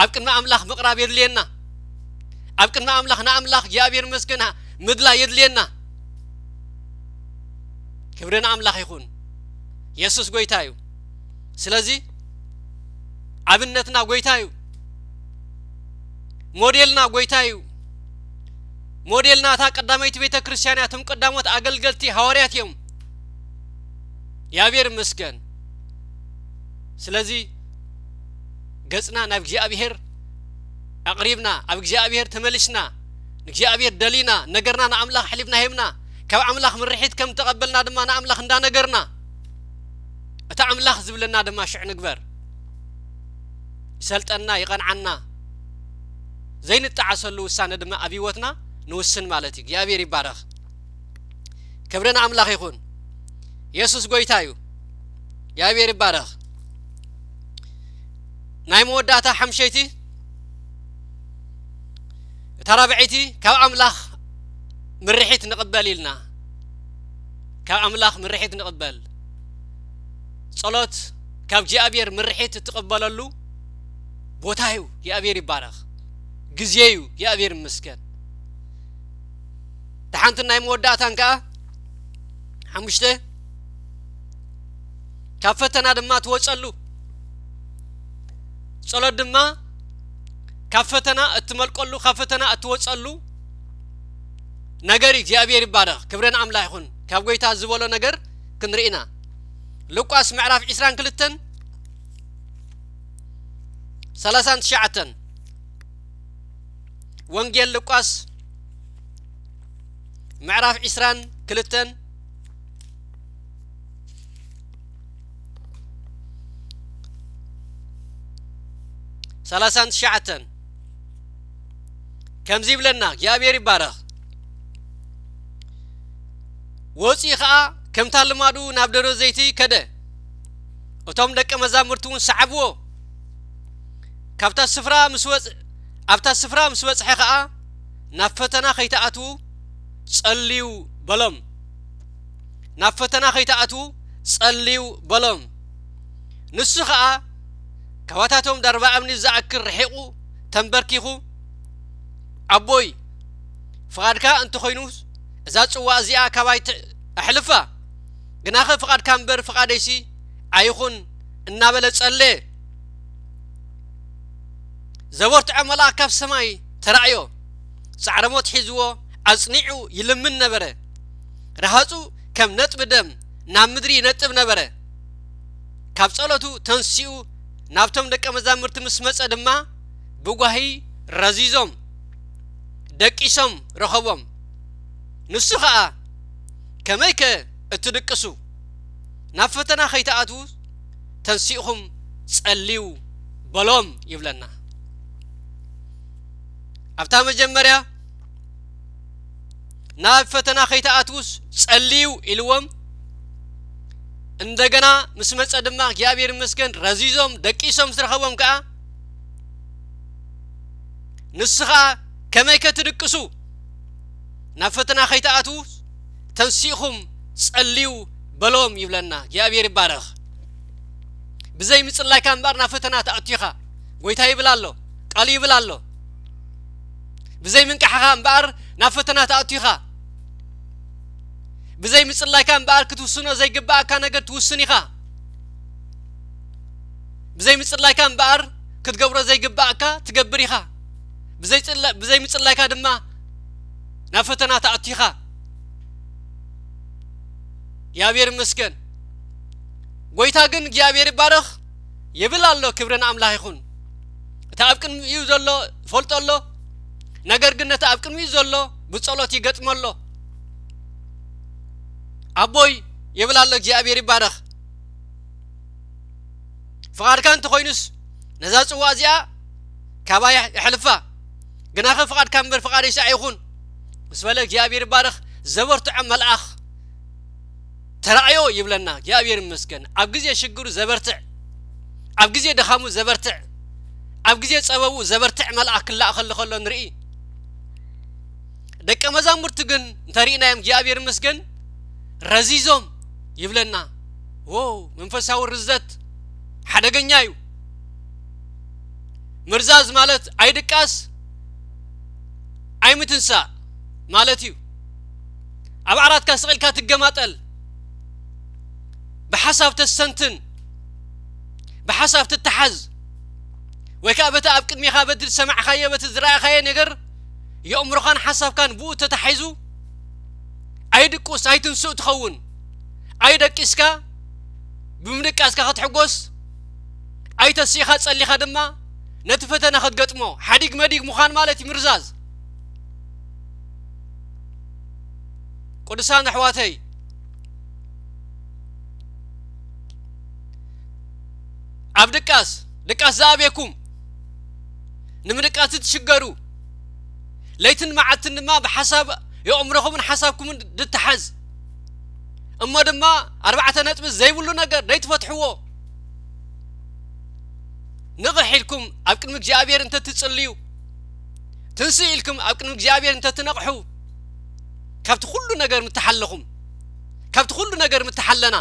ኣብ ቅድሚ ኣምላኽ ምቕራብ የድልየና። ኣብ ቅድሚ ኣምላኽ ንኣምላኽ እግዚኣብሔር ይመስገን ምድላይ የድልየና። ክብሪ ንኣምላኽ ይኹን። የሱስ ጎይታ እዩ። ስለዚ ኣብነትና ጎይታ እዩ። ሞዴልና ጎይታ እዩ። ሞዴልና እታ ቀዳመይቲ ቤተ ክርስቲያን እያ። እቶም ቀዳሞት ኣገልገልቲ ሃዋርያት እዮም። እግዚኣብሔር ይመስገን። ስለዚ ገጽና ናብ እግዚኣብሔር ኣቕሪብና፣ ኣብ እግዚኣብሔር ተመሊስና፣ ንእግዚኣብሔር ደሊና፣ ነገርና ንኣምላኽ ኣሕሊፍና ሂብና፣ ካብ ኣምላኽ ምርሒት ከም ተቐበልና ድማ ንኣምላኽ እንዳነገርና፣ እቲ ኣምላኽ ዝብለና ድማ ሽዕ ንግበር። ይሰልጠና፣ ይቐንዓና፣ ዘይንጠዓሰሉ ውሳነ ድማ ኣብ ህይወትና ንውስን ማለት እዩ። እግዚኣብሔር ይባረኽ። ክብሪ ንኣምላኽ ይኹን። የሱስ ጎይታ እዩ። እግዚኣብሔር ይባረኽ። ናይ መወዳእታ ሓምሸይቲ፣ እታ ራብዐይቲ፣ ካብ ኣምላኽ ምርሒት ንቕበል ኢልና። ካብ ኣምላኽ ምርሒት ንቕበል። ጸሎት ካብ እግዚኣብሔር ምርሒት እትቕበለሉ ቦታ እዩ። እግዚኣብሔር ይባረኽ። ግዜ እዩ። እግዚኣብሔር ይመስገን። እታ ሓንቲ ናይ መወዳእታን ከኣ ሓሙሽተ፣ ካብ ፈተና ድማ ትወጸሉ። ጸሎት ድማ ካብ ፈተና እትመልቀሉ፣ ካብ ፈተና እትወጸሉ ነገር እዩ። እግዚኣብሔር ይባረኽ። ክብሪ ንኣምላኽ ይኹን። ካብ ጎይታ ዝበሎ ነገር ክንርኢ ኢና። ሉቃስ ምዕራፍ ዕስራን ክልተን ሰላሳን ትሽዓተን። ወንጌል ሉቃስ ምዕራፍ ዕስራን ክልተን ሰላሳን ትሽዓተን ከምዚ ይብለና፣ እግዚኣብሔር ይባረኽ። ወፂኡ ኸዓ ከምታ ልማዱ ናብ ደብረ ዘይቲ ከደ። እቶም ደቀ መዛሙርቲ እውን ሰዓብዎ። ካብታ ስፍራ ምስ ወፅ-፣ ኣብታ ስፍራ ምስ በፅሐ ኸዓ ናብ ፈተና ከይትኣትዉ ጸልዩ በሎም። ናብ ፈተና ከይትኣትዉ ጸልዩ በሎም። ንሱ ኸኣ ኣሕዋታቶም ዳርባ እምኒ ዝኣክል ርሒቑ ተንበርኪኹ፣ ኣቦይ፣ ፍቓድካ እንተኾይኑስ እዛ ጽዋ እዚኣ ካባይ ት-፣ ኣሕልፋ፣ ግናኸ ፍቓድካ እምበር ፍቓደይሲ ኣይኹን እናበለ ጸለየ። ዘበርትዖ መልኣኽ ካብ ሰማይ ተራእዮ። ጻዕረሞት ሒዝዎ ኣጽኒዑ ይልምን ነበረ። ረሃጹ ከም ነጥቢ ደም ናብ ምድሪ ይነጥብ ነበረ። ካብ ጸሎቱ ተንሲኡ ናብቶም ደቀ መዛሙርቲ ምስ መጸ ድማ ብጓሂ ረዚዞም ደቂሶም ረኸቦም። ንሱ ኸኣ፣ "ከመይከ እትድቅሱ? ናብ ፈተና ኸይትኣትዉ ተንሲእኹም ጸልዩ" በሎም ይብለና። ኣብታ መጀመርያ፣ "ናብ ፈተና ከይትኣትዉስ ጸልዩ" ኢልዎም። እንደገና ምስ መጸ ድማ እግዚኣብሔር ይመስገን ረዚዞም ደቂሶም ዝረኸቦም ከኣ፣ ንሱ ኸኣ፣ "ከመይ ከትድቅሱ? ናብ ፈተና ከይትኣትዉ ተንሲእኹም ጸልዩ" በሎም ይብለና። እግዚኣብሔር ይባረኽ። ብዘይ ምጽላይካ እምበኣር ናብ ፈተና ትኣቱ ኢኻ። ጎይታ ይብል ኣሎ፣ ቃሉ ይብል ኣሎ። ብዘይ ምንቃሕኻ እምበኣር ናብ ፈተና ትኣቱ ኢኻ። ብዘይ ምጽላይካ እምበኣር ክትውስኖ ዘይግብኣካ ነገር ትውስን ኢኻ። ብዘይ ምጽላይካ እምበኣር ክትገብሮ ዘይግብኣካ ትገብር ኢኻ። ብዘይ ጽላ-፣ ብዘይ ምጽላይካ ድማ ናብ ፈተና ትኣቱ ኢኻ። እግዚኣብሔር ይመስገን። ጎይታ ግን እግዚኣብሔር ይባረኽ ይብል ኣሎ። ክብሪ ንኣምላኽ ይኹን። እቲ ኣብ ቅድሚኡ ዘሎ ይፈልጦ ኣሎ። ነገር ግን ነቲ ኣብ ቅድሚኡ ዘሎ ብጸሎት ይገጥሞ ኣሎ። ኣቦይ ይብል ኣሎ። እግዚኣብሔር ይባረኽ። ፍቓድካ እንተኾይኑስ ነዛ ጽዋ እዚኣ ካባይ የሕልፋ፣ ግናኸ ፍቓድካ እምበር ፍቓደይሲ ኣይኹን ምስ በለ እግዚኣብሔር ይባረኽ። ዘበርትዖ መልኣኽ ተራእዮ ይብለና። እግዚኣብሔር ይመስገን። ኣብ ግዜ ሽግሩ ዘበርትዕ፣ ኣብ ግዜ ድኻሙ ዘበርትዕ፣ ኣብ ግዜ ጸበቡ ዘበርትዕ መልኣኽ ክላእኸሉ ከሎ ንርኢ። ደቀ መዛሙርቲ ግን እንተሪእናዮም እግዚኣብሔር ይመስገን ረዚዞም ይብለና። ዎ መንፈሳዊ ርዘት ሓደገኛ እዩ። ምርዛዝ ማለት ኣይድቃስ ኣይምትንሳእ ማለት እዩ። ኣብ ዓራትካ ስቕ ኢልካ ትገማጠል፣ ብሓሳብ ተስተንትን፣ ብሓሳብ ትተሓዝ፣ ወይ ከኣ በቲ ኣብ ቅድሜኻ በቲ ዝሰማዕኻዮ በቲ ዝረኣኻዮ ነገር የእምሮኻን ሓሳብካን ብኡ ተታሒዙ ኣይድቁስ ኣይትንስእ ትኸውን። ኣይደቂስካ ብምድቃስካ ክትሕጎስ፣ ኣይተሲእኻ ጸሊኻ ድማ ነቲ ፈተና ክትገጥሞ ሓዲግ መዲግ ምዃን ማለት እዩ ምርዛዝ። ቅዱሳን ኣሕዋተይ፣ ኣብ ድቃስ፣ ድቃስ ዝኣብየኩም፣ ንምድቃስ እትሽገሩ፣ ለይትን መዓልትን ድማ ብሓሳብ የእምሮኹምን ሓሳብኩምን ድተሓዝ፣ እሞ ድማ ኣርባዕተ ነጥቢ ዘይብሉ ነገር ዘይትፈትሕዎ፣ ንቕሕ ኢልኩም ኣብ ቅድሚ እግዚኣብሔር እንተትጽልዩ፣ ትንስእ ኢልኩም ኣብ ቅድሚ እግዚኣብሔር እንተትነቕሑ፣ ካብቲ ኩሉ ነገር ምተሓለኹም፣ ካብቲ ኩሉ ነገር ምተሓለና።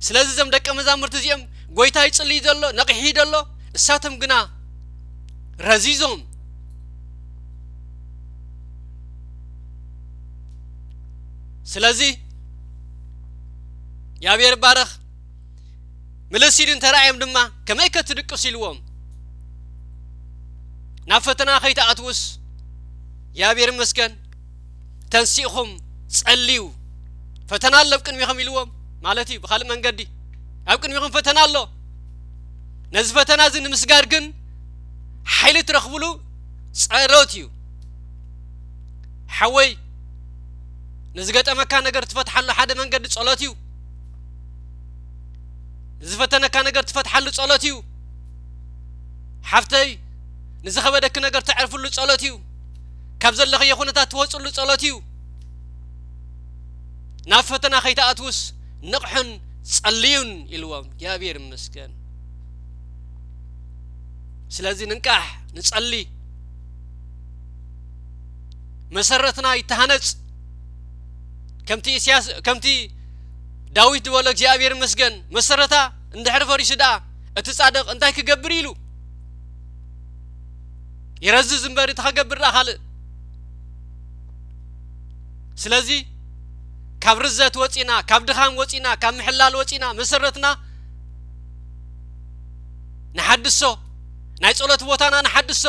ስለዚ እዞም ደቀ መዛሙርቲ እዚኦም ጎይታ ይጽልይ ዘሎ፣ ነቒሑ ዘሎ፣ እሳቶም ግና ረዚዞም። ስለዚ እግዚኣብሔር ይባረኽ። ምልስ ኢሉ እንተረኣዮም ድማ፣ "ከመይ ከትድቅሱ?" ኢልዎም። ናብ ፈተና ከይትኣትዉስ እግዚኣብሔር ይመስገን ተንሲእኹም ጸልዩ፣ ፈተና ኣሎ ኣብ ቅድሚኹም ኢልዎም ማለት እዩ። ብኻልእ መንገዲ ኣብ ቅድሚኹም ፈተና ኣሎ። ነዚ ፈተና እዚ ንምስጋር ግን ሓይሊ ትረኽብሉ ጸሎት እዩ። ሓወይ፣ ንዝገጠመካ ነገር ትፈትሓሉ ሓደ መንገዲ ጸሎት እዩ። ንዝፈተነካ ነገር ትፈትሓሉ ጸሎት እዩ። ሓፍተይ፣ ንዝኸበደኪ ነገር ተዕርፍሉ ጸሎት እዩ። ካብ ዘለኽዮ ኩነታት ትወጽሉ ጸሎት እዩ። ናብ ፈተና ከይትኣትዉስ ንቕሑን ጸልዩን ኢልዎም። እግዚኣብሔር ይመስገን። ስለዚ ንንቃሕ፣ ንጸሊ፣ መሰረትና ይተሃነጽ። ከምቲ ኢሳያስ፣ ከምቲ ዳዊት ዝበሎ እግዚኣብሔር ይመስገን፣ መሰረታ እንድሕር ፈሪሱ ደኣ እቲ ጻድቕ እንታይ ክገብር ኢሉ ይረዝዝ እምበር፣ እቲ ኸገብር ደኣ ካልእ። ስለዚ ካብ ርዘት ወጺና፣ ካብ ድኻም ወጺና፣ ካብ ምሕላል ወጺና፣ መሰረትና ንሓድሶ፣ ናይ ጸሎት ቦታና ንሓድሶ፣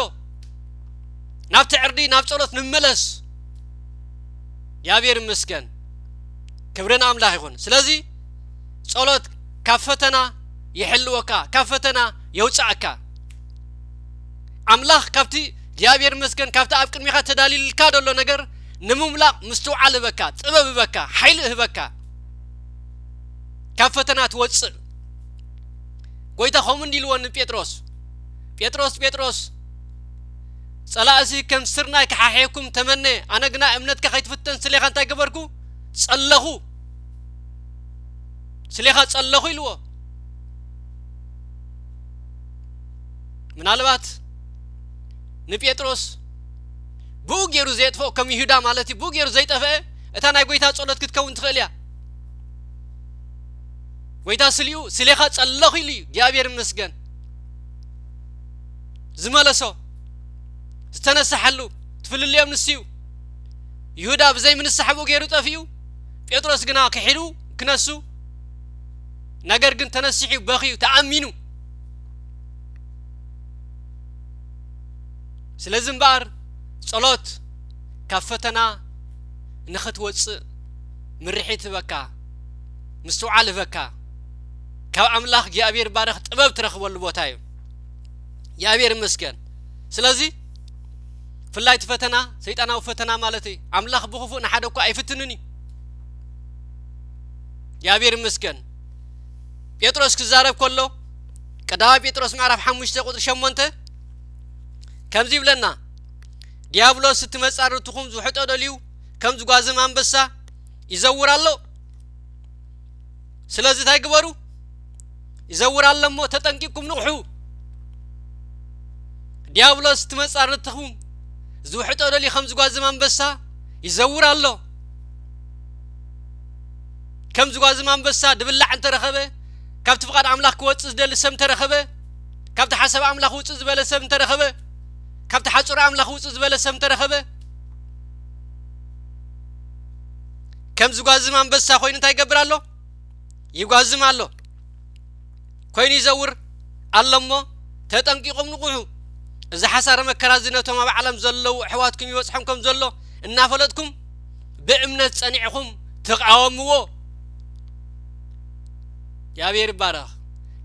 ናብቲ ዕርዲ፣ ናብ ጸሎት ንመለስ። እግዚኣብሔር ይመስገን። ክብሪ ንኣምላኽ ይኹን። ስለዚ ጸሎት ካብ ፈተና ይሕልወካ፣ ካብ ፈተና የውጽኣካ። ኣምላኽ ካብቲ እግዚኣብሔር ይመስገን፣ ካብቲ ኣብ ቅድሚኻ ተዳሊልካ ዘሎ ነገር ንምምላቕ ምስትውዓል ህበካ፣ ጥበብ ህበካ፣ ሓይሊ ህበካ። ካብ ፈተና ትወጽእ። ጎይታ ከምኡ እንዲ ኢልዎ ንጴጥሮስ፣ "ጴጥሮስ፣ ጴጥሮስ፣ ጸላእሲ ከም ስርናይ ክሓሕየኩም ተመነ፣ ኣነ ግና እምነትካ ከይትፍተን ስሌኻ እንታይ ገበርኩ? ጸለኹ። ስሌኻ ጸለኹ" ኢልዎ። ምናልባት ንጴጥሮስ ብኡ ገይሩ ዘየጥፍኦ፣ ከም ይሁዳ ማለት እዩ፣ ብኡ ገይሩ ዘይጠፍአ፣ እታ ናይ ጎይታ ጸሎት ክትከውን ትኽእል እያ። ጎይታ ስሊኡ፣ "ስሌኻ ጸለኹ" ኢሉ እዩ። እግዚኣብሔር ይመስገን። ዝመለሶ፣ ዝተነስሓሉ፣ ትፍልልዮም ንሱ እዩ። ይሁዳ ብዘይ ምንስሓ ብኡ ገይሩ ጠፊኡ፣ ጴጥሮስ ግና ክሒዱ ክነሱ፣ ነገር ግን ተነሲሑ በኽዩ፣ ተኣሚኑ። ስለዚ እምበኣር ጸሎት ካብ ፈተና ንኽትወጽእ ምርሒት ህበካ፣ ምስትውዓል ህበካ። ካብ ኣምላኽ እግዚኣብሔር ባረኽ ጥበብ ትረኽበሉ ቦታ እዩ። እግዚኣብሔር ይመስገን። ስለዚ ፍላይ እቲ ፈተና፣ ሰይጣናዊ ፈተና ማለት እዩ። ኣምላኽ ብኽፉእ ንሓደ እኳ ኣይፍትንን እዩ። እግዚኣብሔር ይመስገን። ጴጥሮስ ክዛረብ ከሎ፣ ቀዳማይ ጴጥሮስ ምዕራፍ ሓሙሽተ ቁጽሪ ሸሞንተ ከምዚ ይብለና፣ "ዲያብሎስ እቲ መጻርርትኹም ዝውሕጦ ደልዩ ከም ዝጓዝም ኣንበሳ ይዘውር ኣሎ። ስለዚ እንታይ ግበሩ? ይዘውር ኣሎ እሞ ተጠንቂቕኩም ንቕሑ። ዲያብሎስ እቲ መጻርርትኹም ዝውሕጦ ደልዩ ከም ዝጓዝም ኣንበሳ ይዘውር ኣሎ። ከም ዝጓዝም ኣንበሳ ድብላዕ እንተረኸበ፣ ካብቲ ፍቓድ ኣምላኽ ክወጽእ ዝደሊ ሰብ እንተረኸበ፣ ካብቲ ሓሳብ ኣምላኽ ውጽእ ዝበለ ሰብ እንተረኸበ፣ ካብቲ ሓጹር ኣምላኽ ውጽእ ዝበለ ሰብ እንተረኸበ፣ ከም ዝጓዝም ኣንበሳ ኮይኑ እንታይ ይገብር ኣሎ? ይጓዝም ኣሎ። ኮይኑ ይዘውር ኣሎ እሞ ተጠንቂቑም ንቑሑ። እዚ ሓሳረ መከራ እዚ ነቶም ኣብ ዓለም ዘለዉ ኣሕዋትኩም ይበጽሖም ከም ዘሎ እናፈለጥኩም ብእምነት ጸኒዕኹም ተቓወምዎ።" እግዚኣብሔር ይባረኽ።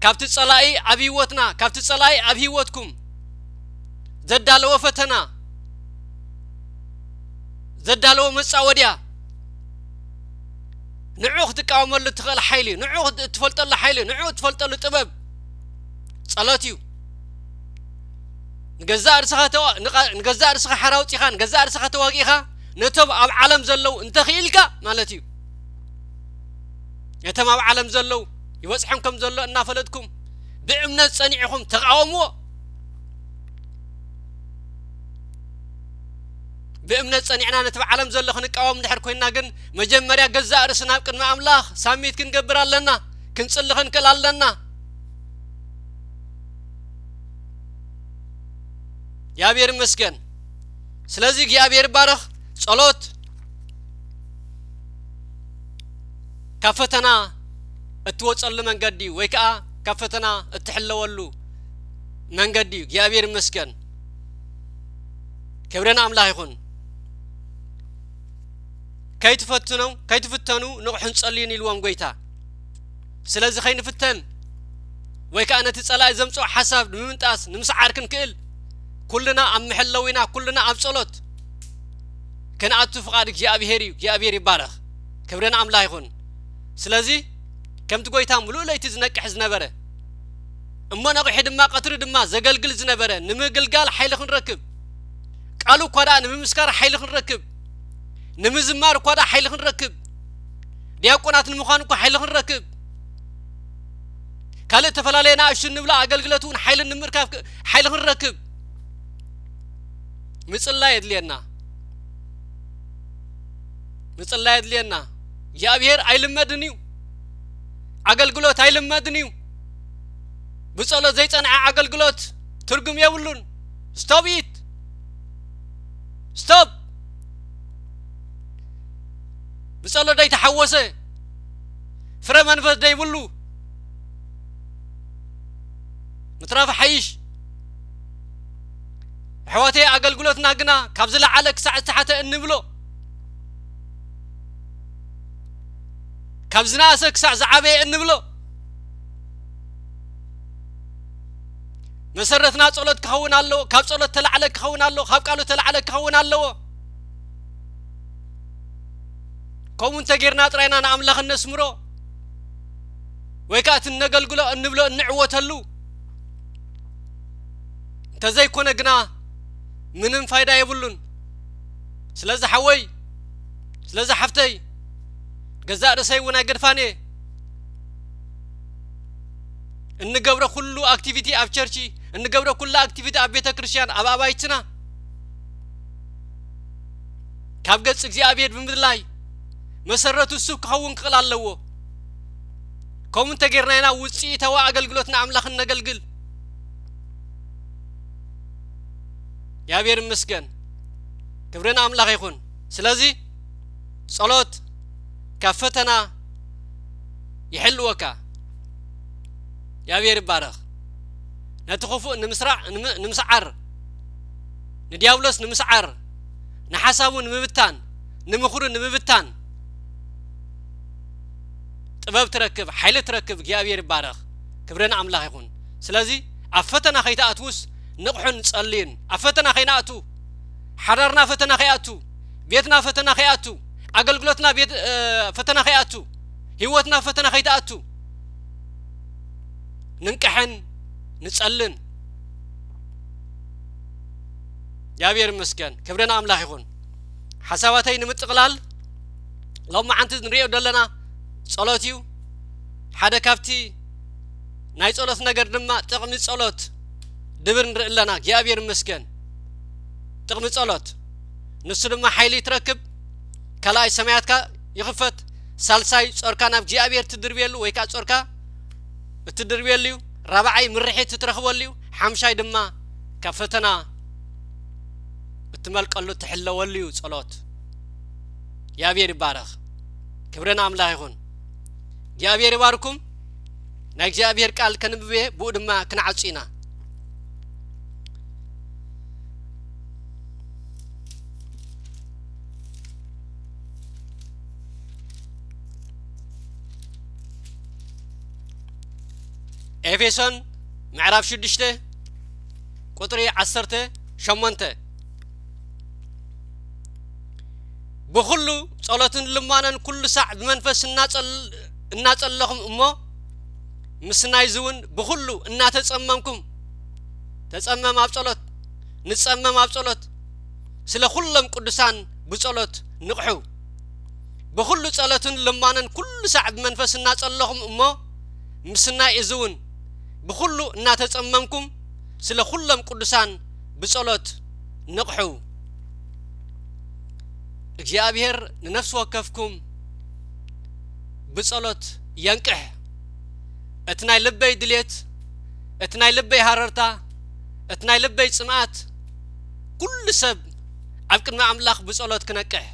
ካብቲ ጸላኢ ኣብ ህይወትና፣ ካብቲ ጸላኢ ኣብ ህይወትኩም ዘዳለዎ ፈተና፣ ዘዳለዎ መጻወድያ፣ ንዑ ክትቃወመሉ እትኽእል ሓይሊ፣ ንዑ እትፈልጠሉ ሓይሊ፣ ንዑ እትፈልጠሉ ጥበብ ጸሎት እዩ። ንገዛእ ርእስኻ ተዋ-፣ ንቓ-፣ ንገዛእ ርእስኻ ሓራ ኣውጺኻ፣ ንገዛእ ርእስኻ ተዋጊእኻ፣ ነቶም ኣብ ዓለም ዘለዉ እንተኽኢልካ ማለት እዩ። ነቶም ኣብ ዓለም ዘለዉ ይበጽሖም ከም ዘሎ እናፈለጥኩም፣ ብእምነት ጸኒዕኹም ተቓወምዎ። ብእምነት ጸኒዕና ነቲ ብዓለም ዘሎ ክንቃወም እንድሕር ኮይንና ግን፣ መጀመርያ ገዛእ ርእስና ኣብ ቅድሚ ኣምላኽ ሳሚት ክንገብር ኣለና፣ ክንጽሊ ክንክእል ኣለና። እግዚኣብሔር ይመስገን። ስለዚ እግዚኣብሔር ይባረኽ። ጸሎት ካብ ፈተና እትወጸሉ መንገዲ እዩ፣ ወይ ከኣ ካብ ፈተና እትሕለወሉ መንገዲ እዩ። እግዚኣብሔር ይመስገን። ክብሪ ንኣምላኽ ይኹን። "ከይትፈትኖም፣ ከይትፍተኑ ንቕሑን ጸልዩን" ኢልዎም ጎይታ። ስለዚ ከይንፍተን ወይ ከኣ ነቲ ጸላኢ ዘምጽኦ ሓሳብ ንምምንጣስ፣ ንምስዓር ክንክእል፣ ኩልና ኣብ መሐለዊና፣ ኩልና ኣብ ጸሎት ክንኣቱ ፍቓድ እግዚኣብሔር እዩ። እግዚኣብሔር ይባረኽ። ክብሪ ንኣምላኽ ይኹን። ስለዚ ከምቲ ጎይታ ምሉእ ለይቲ ዝነቅሕ ዝነበረ፣ እሞ ነቒሑ ድማ ቀትሪ ድማ ዘገልግል ዝነበረ፣ ንምግልጋል ሓይሊ ክንረክብ፣ ቃሉ እኳ ደኣ ንምምስካር ሓይሊ ክንረክብ፣ ንምዝማር እኳ ደኣ ሓይሊ ክንረክብ፣ ዲያቆናት ንምዃን እኳ ሓይሊ ክንረክብ፣ ካልእ ዝተፈላለየ ንኣሽቱ እንብሎ ኣገልግሎት እውን ሓይሊ ንምርካብ ክ-፣ ሓይሊ ክንረክብ ምጽላይ የድልየና። ምጽላይ የድልየና። እግዚኣብሔር ኣይልመድን እዩ። ኣገልግሎት ኣይልመድን እዩ። ብጸሎት ዘይጸንዐ ኣገልግሎት ትርጉም የብሉን። Stop it. Stop. ብጸሎት ዘይተሓወሰ፣ ፍረ መንፈስ ዘይብሉ ምትራፍ ሓይሽ። ኣሕዋተይ፣ ኣገልግሎትና ግና ካብ ዝለዓለ ክሳዕ ዝተሓተ እንብሎ፣ ካብ ዝነኣሰ ክሳዕ ዝዓበየ እንብሎ፣ መሰረትና ጸሎት ክኸውን ኣለዎ። ካብ ጸሎት ተላዕለ ክኸውን ኣለዎ። ካብ ቃሉ ተላዕለ ክኸውን ኣለዎ። ከምኡ እንተጌርና ጥራይና ንኣምላኽ እነስምሮ፣ ወይ ከኣ እቲ እነገልግሎ እንብሎ እንዕወተሉ። እንተዘይኮነ ግና ምንም ፋይዳ የብሉን። ስለዚ ሓወይ፣ ስለዚ ሓፍተይ፣ ገዛእ ርእሰይ እውን ኣይገድፋን እየ። እንገብሮ ኩሉ ኣክቲቪቲ ኣብ ቸርች፣ እንገብሮ ኩሉ ኣክቲቪቲ ኣብ ቤተ ክርስቲያን፣ ኣብ ኣባይትና፣ ካብ ገጽ እግዚኣብሔር ብምድላይ መሰረቱ እሱ ክኸውን ክኽእል ኣለዎ። ከምኡ እንተጌርና ኢና ውጽኢታዊ ኣገልግሎት ንኣምላኽ እነገልግል። እግዚኣብሔር ይመስገን። ክብሪ ንኣምላኽ ይኹን። ስለዚ ጸሎት ካብ ፈተና ይሕልወካ። እግዚኣብሔር ይባረኽ። ነቲ ክፉእ ንምስራዕ፣ ንም-፣ ንምስዓር፣ ንዲያብሎስ ንምስዓር፣ ንሓሳቡ ንምብታን፣ ንምኽሩ ንምብታን ጥበብ ትረክብ፣ ሓይሊ ትረክብ። እግዚኣብሔር ይባረኽ። ክብሪ ንኣምላኽ ይኹን። ስለዚ ኣብ ፈተና ከይትኣትዉስ ንቕሑን ጸልዩን። ኣብ ፈተና ከይንኣቱ፣ ሓዳርና ፈተና ከይኣቱ፣ ቤትና ፈተና ከይኣቱ፣ ኣገልግሎትና ቤት፣ እ፣ ፈተና ከይኣቱ፣ ህይወትና ፈተና ከይትኣቱ ንንቅሕን ንጸልን። እግዚኣብሔር ይመስገን። ክብሪ ንኣምላኽ ይኹን። ሓሳባተይ ንምጥቕላል፣ ሎማዓንቲ ንሪኦ ዘለና ጸሎት እዩ። ሓደ ካብቲ ናይ ጸሎት ነገር ድማ ጥቕሚ ጸሎት ድብር ንርኢ ኣለና። እግዚኣብሔር ይመስገን። ጥቕሚ ጸሎት፣ ንሱ ድማ ሓይሊ ትረክብ። ካልኣይ፣ ሰማያትካ ይኽፈት። ሳልሳይ፣ ጾርካ ናብ እግዚኣብሔር ትድርብየሉ ወይ ከኣ ጾርካ እትድርብየሉ እዩ። ራብዓይ፣ ምርሒት እትረኽበሉ እዩ። ሓምሻይ ድማ ካብ ፈተና እትመልቀሉ እትሕለወሉ እዩ ጸሎት። እግዚኣብሔር ይባረኽ። ክብሪ ንኣምላኽ ይኹን። እግዚኣብሔር ይባርኩም። ናይ እግዚኣብሔር ቃል ከንብብ እየ፣ ብኡ ድማ ክንዓጹ ኢና። ኤፌሶን ምዕራፍ ሽዱሽተ ቁጽሪ ዓሰርተ ሸሞንተ። ብኹሉ ጸሎትን ልማነን ኩሉ ሳዕ ብመንፈስ እናጸል-፣ እናጸለኹም እሞ ምስናይ ዝውን ብኹሉ እናተጸመምኩም፣ ተጸመም ኣብ ጸሎት፣ ንጸመም ኣብ ጸሎት፣ ስለ ኩሎም ቅዱሳን ብጸሎት ንቕሑ። ብኹሉ ጸሎትን ልማነን ኩሉ ሳዕ ብመንፈስ እናጸለኹም እሞ ምስናይ እዚ እውን ብኹሉ እናተጸመምኩም ስለ ኩሎም ቅዱሳን ብጸሎት ንቕሑ። እግዚኣብሔር ንነፍሲ ወከፍኩም ብጸሎት የንቅሕ። እቲ ናይ ልበይ ድሌት፣ እቲ ናይ ልበይ ሃረርታ፣ እቲ ናይ ልበይ ጽምኣት፣ ኩሉ ሰብ ኣብ ቅድሚ ኣምላኽ ብጸሎት ክነቅሕ፣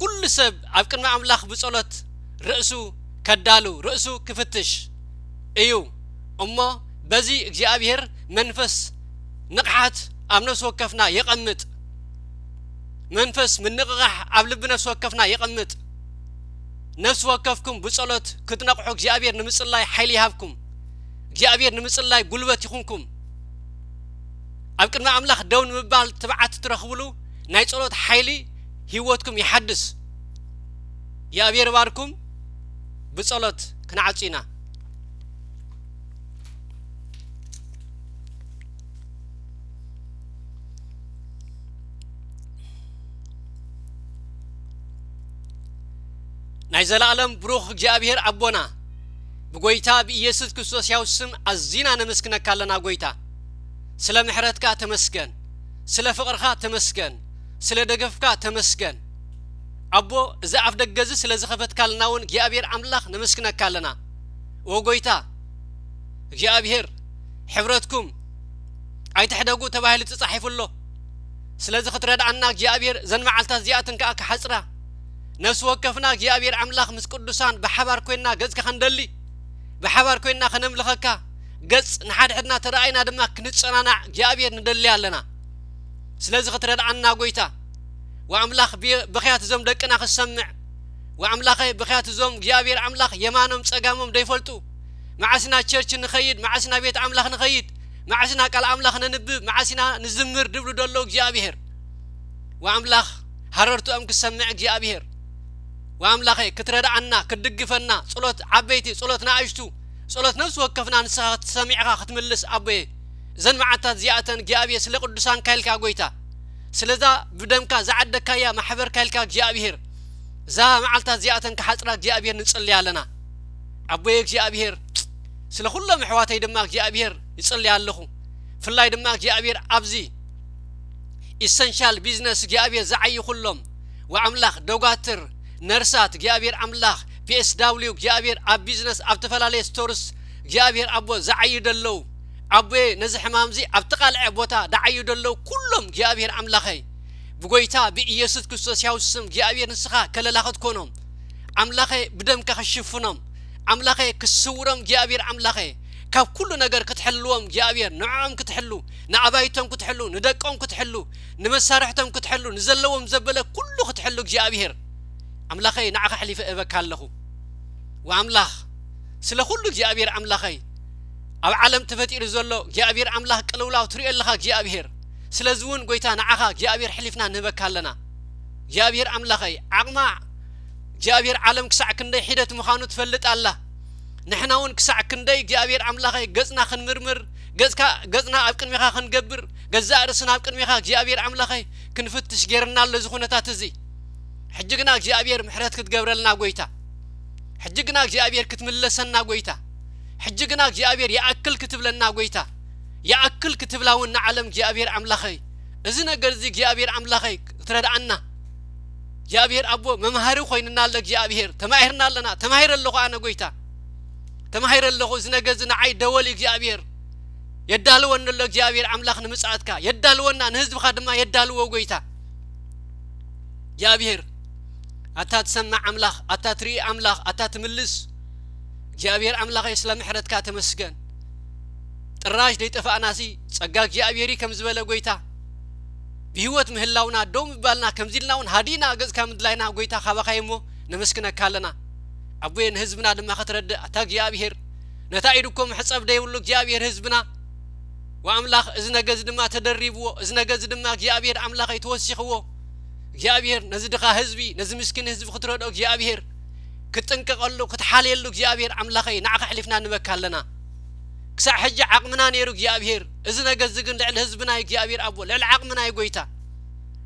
ኩሉ ሰብ ኣብ ቅድሚ ኣምላኽ ብጸሎት ርእሱ ከዳሉ፣ ርእሱ ክፍትሽ እዩ። እሞ በዚ እግዚኣብሔር መንፈስ ንቕሓት ኣብ ነፍሲ ወከፍና የቐምጥ። መንፈስ ምንቕቓሕ ኣብ ልቢ ነፍሲ ወከፍና የቐምጥ። ነፍሲ ወከፍኩም ብጸሎት ክትነቕሑ እግዚኣብሔር ንምጽላይ ሓይሊ ይሃብኩም። እግዚኣብሔር ንምጽላይ ጉልበት ይኹንኩም። ኣብ ቅድሚ ኣምላኽ ደው ንምባል ትብዓት ትረኽብሉ ናይ ጸሎት ሓይሊ ህይወትኩም ይሓድስ። እግዚኣብሔር ይባርኩም። ብጸሎት ክንዓጹ ኢና። ናይ ዘለኣለም ብሩኽ እግዚኣብሔር ኣቦና፣ ብጎይታ ብኢየሱስ ክርስቶስ ያው ስም ኣዚና ነመስግነካ ኣለና። ጎይታ፣ ስለ ምሕረትካ ተመስገን፣ ስለ ፍቕርኻ ተመስገን፣ ስለ ደገፍካ ተመስገን። ኣቦ፣ እዚ ኣፍ ደገ እዚ ስለ ዝኸፈትካልና እውን እግዚኣብሔር ኣምላኽ ነመስግነካ ኣለና። ኦ ጎይታ፣ እግዚኣብሔር ሕብረትኩም ኣይትሕደጉ ተባሂሉ ተጻሒፉ ኣሎ። ስለዚ ክትረድኣና እግዚኣብሔር እዘን መዓልታት እዚኣተን ከኣ ክሓጽራ፣ ነፍሲ ወከፍና እግዚኣብሔር ኣምላኽ ምስ ቅዱሳን ብሓባር ኮይንና ገጽካ ክንደሊ፣ ብሓባር ኮይንና ከነምልኸካ፣ ገጽ ንሓድሕድና ተረኣይና ድማ ክንጸናናዕ እግዚኣብሔር ንደሊ ኣለና። ስለዚ ክትረድኣና ጎይታ፣ ወኣምላኽ ብ-፣ ብኽያት እዞም ደቅና ክሰምዕ፣ ወኣምላኸ ብኽያት እዞም እግዚኣብሔር ኣምላኽ የማኖም ጸጋሞም ደይፈልጡ፣ መዓስ ኢና ቸርች ንኸይድ፣ መዓስ ኢና ቤት ኣምላኽ ንኸይድ፣ መዓስ ኢና ቃል ኣምላኽ ነንብብ፣ መዓስ ኢና ንዝምር ድብሉ ደሎ እግዚኣብሔር። ወኣምላኽ ሃረርትኦም ክሰምዕ እግዚኣብሔር። ወኣምላኸ ክትረድኣና፣ ክትድግፈና፣ ጸሎት ዓበይቲ፣ ጸሎት ንኣሽቱ፣ ጸሎት ነፍሲ ወከፍና ንስኻ ክትሰሚዕኻ ክትምልስ ኣቦየ። እዘን መዓልታት እዚኣተን እግዚኣብሔር ስለ ቅዱሳንካ ኢልካ ጎይታ፣ ስለዛ ብደምካ ዝዓደካያ ማሕበርካ ኢልካ እግዚኣብሔር፣ እዛ መዓልታት እዚኣተን ክሓጽራ እግዚኣብሔር ንጽሊ ኣለና። ኣቦየ እግዚኣብሔር ስለ ኩሎም ኣሕዋተይ ድማ እግዚኣብሔር ይጽሊ ኣለኹ። ብፍላይ ድማ እግዚኣብሔር ኣብዚ ኢሰንሻል ቢዝነስ እግዚኣብሔር ዝዓዩ ኩሎም፣ ወኣምላኽ ደጓትር፣ ነርሳት እግዚኣብሔር ኣምላኽ፣ ፒ ኤስ ዳብሊው እግዚኣብሔር ኣብ ቢዝነስ ኣብ ተፈላለየ ስቶርስ እግዚኣብሔር ኣቦ ዝዓዩ ደለዉ፣ ኣቦየ ነዚ ሕማምዚ ኣብ ተቓልዐ ቦታ ዝዓዩ ደለዉ ኩሎም እግዚኣብሔር ኣምላኸይ ብጎይታ ብኢየሱስ ክርስቶስ ያው ስም እግዚኣብሔር ንስኻ ከለላ ክትኮኖም ኣምላኸ ብደምካ ክሽፍኖም ኣምላኸ ክስውሮም እግዚኣብሔር ኣምላኸ ካብ ኩሉ ነገር ክትሕልዎም እግዚኣብሔር ንዕኦም ክትሕሉ ንኣባይቶም ክትሕሉ ንደቆም ክትሕሉ ንመሳርሕቶም ክትሕሉ ንዘለዎም ዘበለ ኩሉ ክትሕሉ እግዚኣብሔር ኣምላኸይ ንዓኻ ኣሕሊፈ እህበካ ኣለኹ። ወኣምላኽ ስለ ኩሉ እግዚኣብሔር ኣምላኸይ ኣብ ዓለም ተፈጢሩ ዘሎ እግዚኣብሔር ኣምላኽ ቅልውላው ትሪኦ ኣለኻ እግዚኣብሔር። ስለዚ እውን ጎይታ ንዓኻ እግዚኣብሔር ሕሊፍና ንህበካ ኣለና። እግዚኣብሔር ኣምላኸይ ዓቕማ እግዚኣብሔር ዓለም ክሳዕ ክንደይ ሒደት ምዃኑ ትፈልጥ ኣላ። ንሕና እውን ክሳዕ ክንደይ እግዚኣብሔር ኣምላኸይ ገጽና ክንምርምር፣ ገጽካ፣ ገጽና ኣብ ቅድሚኻ ክንገብር፣ ገዛእ ርእስና ኣብ ቅድሚኻ እግዚኣብሔር ኣምላኸይ ክንፍትሽ ጌርና ኣሎ እዚ ኩነታት እዚ። ሕጂ ግና እግዚኣብሔር ምሕረት ክትገብረልና ጎይታ። ሕጂ ግና እግዚኣብሔር ክትምለሰና ጎይታ። ሕጂ ግና እግዚኣብሔር ይኣክል ክትብለና ጎይታ። ይኣክል ክትብላ እውን ንዓለም እግዚኣብሔር ኣምላኸይ። እዚ ነገር እዚ እግዚኣብሔር ኣምላኸይ ክትረድኣና። እግዚኣብሔር ኣቦ መምሃሪ ኮይንና ኣሎ እግዚኣብሔር። ተማሂርና ኣለና። ተማሂረ ኣለኹ ኣነ ጎይታ። ተማሂረ ኣለኹ። እዚ ነገር እዚ ንዓይ ደወል እዩ እግዚኣብሔር። የዳልወኒ ኣሎ እግዚኣብሔር ኣምላኽ ንምጽኣትካ። የዳልወና ንህዝብኻ ድማ የዳልዎ ጎይታ። እግዚኣብሔር ኣታ ትሰምዕ ኣምላኽ፣ ኣታ ትርኢ ኣምላኽ፣ ኣታ ትምልስ እግዚኣብሔር ኣምላኸይ ስለ ምሕረትካ ተመስገን። ጥራሽ ደይጠፋእናሲ ጸጋ እግዚኣብሔር እዩ ከም ዝበለ ጎይታ ብህይወት ምህላውና ደው ምባልና ከምዚ ኢልና እውን ሃዲና ገጽካ ምድላይና ጎይታ ካባኻ እሞ ነመስግነካ ኣለና። ኣቦየ ንህዝብና ድማ ከተረድእ ኣታ እግዚኣብሔር ነታ ኢዱ እኮ መሕጸብ ደይብሉ እግዚኣብሔር ህዝብና ወኣምላኽ እዚ ነገር እዚ ድማ ተደሪብዎ እዚ ነገር እዚ ድማ እግዚኣብሔር ኣምላኸይ ተወሲኽዎ እግዚኣብሔር ነዚ ድኻ ህዝቢ ነዚ ምስኪን ህዝቢ ክትረድኦ እግዚኣብሔር ክትጥንቀቐሉ ክትሓልየሉ እግዚኣብሔር ኣምላኸይ ንዓኻ ኣሕሊፍና ንበካ ኣለና። ክሳዕ ሕጂ ዓቕምና ነይሩ እግዚኣብሔር፣ እዚ ነገር እዚ ግን ልዕሊ ህዝብና እዩ እግዚኣብሔር ኣቦ፣ ልዕሊ ዓቕምና እዩ ጎይታ፣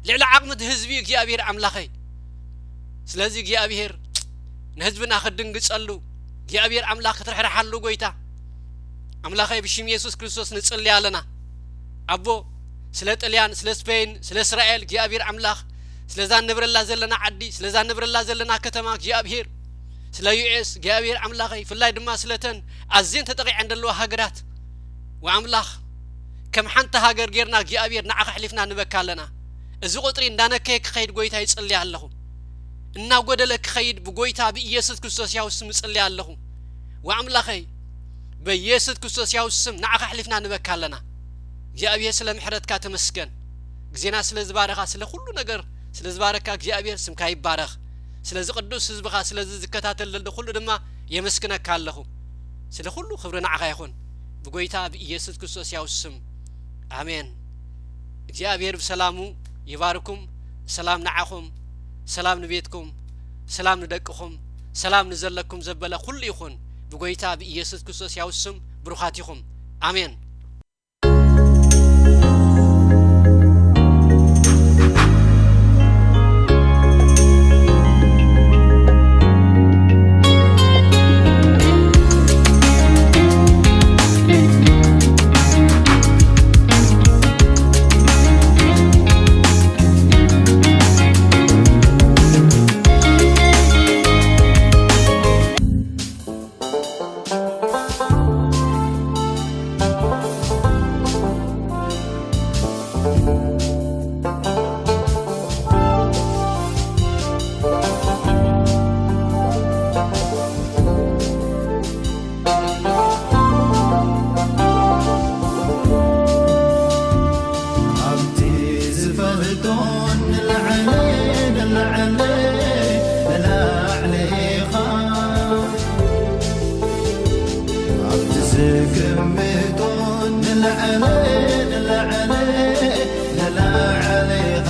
ልዕሊ ዓቕሚ እቲ ህዝቢ እዩ እግዚኣብሔር ኣምላኸይ። ስለዚ እግዚኣብሔር ንህዝብና ክትድንግጸሉ እግዚኣብሔር ኣምላኽ ክትርሕርሓሉ ጎይታ ኣምላኸይ ብሽም የሱስ ክርስቶስ ንጽሊ ኣለና። ኣቦ ስለ ጥልያን ስለ ስፔን ስለ እስራኤል እግዚኣብሔር ኣምላኽ ስለዛ ንብረላ ዘለና ዓዲ ስለዛ ንብረላ ዘለና ከተማ እግዚኣብሔር ስለ ዩ ኤስ እግዚኣብሔር ኣምላኸይ ፍላይ ድማ ስለተን ኣዝየን ተጠቒዐን ዘለዋ ሃገራት ወኣምላኽ ከም ሓንቲ ሃገር ጌርና እግዚኣብሔር ንዓኻ ኣሕሊፍና ንበካ ኣለና። እዚ ቁጽሪ እንዳነከየ ክኸይድ ጎይታ ይጽልይ ኣለኹ። እናጎደለ ክኸይድ ብጎይታ ብኢየሱስ ክርስቶስ ያው ስም እጽልይ ኣለኹ። ወኣምላኸይ በኢየሱስ ክርስቶስ ያው ስም ንዓኻ ኣሕሊፍና ንበካ ኣለና። እግዚኣብሔር ስለ ምሕረትካ ተመስገን። ግዜና ስለ ዝባረኻ ስለ ኩሉ ነገር ስለ ዝባረካ እግዚኣብሔር ስምካ ይባረኽ። ስለዚ ቅዱስ ህዝብኻ ስለዚ ዝከታተል ዘሎ ኩሉ ድማ የመስግነካ ኣለኹ። ስለ ኩሉ ክብሪ ንዓኻ ይኹን። ብጎይታ ብኢየሱስ ክርስቶስ ያው ስም ኣሜን። እግዚኣብሔር ብሰላሙ ይባርኩም። ሰላም ንዓኹም፣ ሰላም ንቤትኩም፣ ሰላም ንደቅኹም፣ ሰላም ንዘለኩም ዘበለ ኩሉ ይኹን። ብጎይታ ብኢየሱስ ክርስቶስ ያው ስም ብሩኻት ኢኹም። ኣሜን። ንላዕሊ ንላዕሊ ንላዕሊ ኢኻ ኣብቲ ዝቅምጦ ንላዕሊ ንላዕሊ ንላዕሊ ኢኻ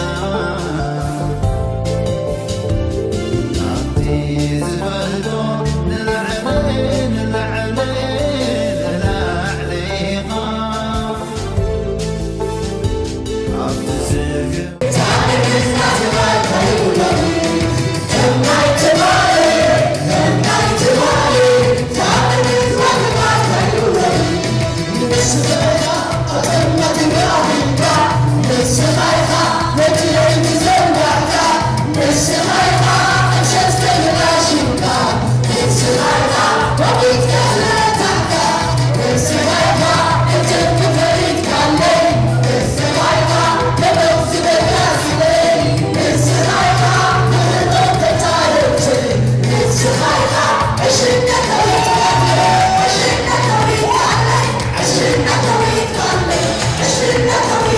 ኣብቲ ዝፈልጦ ንላዕሊ ንላዕሊ ንላዕሊ ኢኻ ኣብቲ ዝግ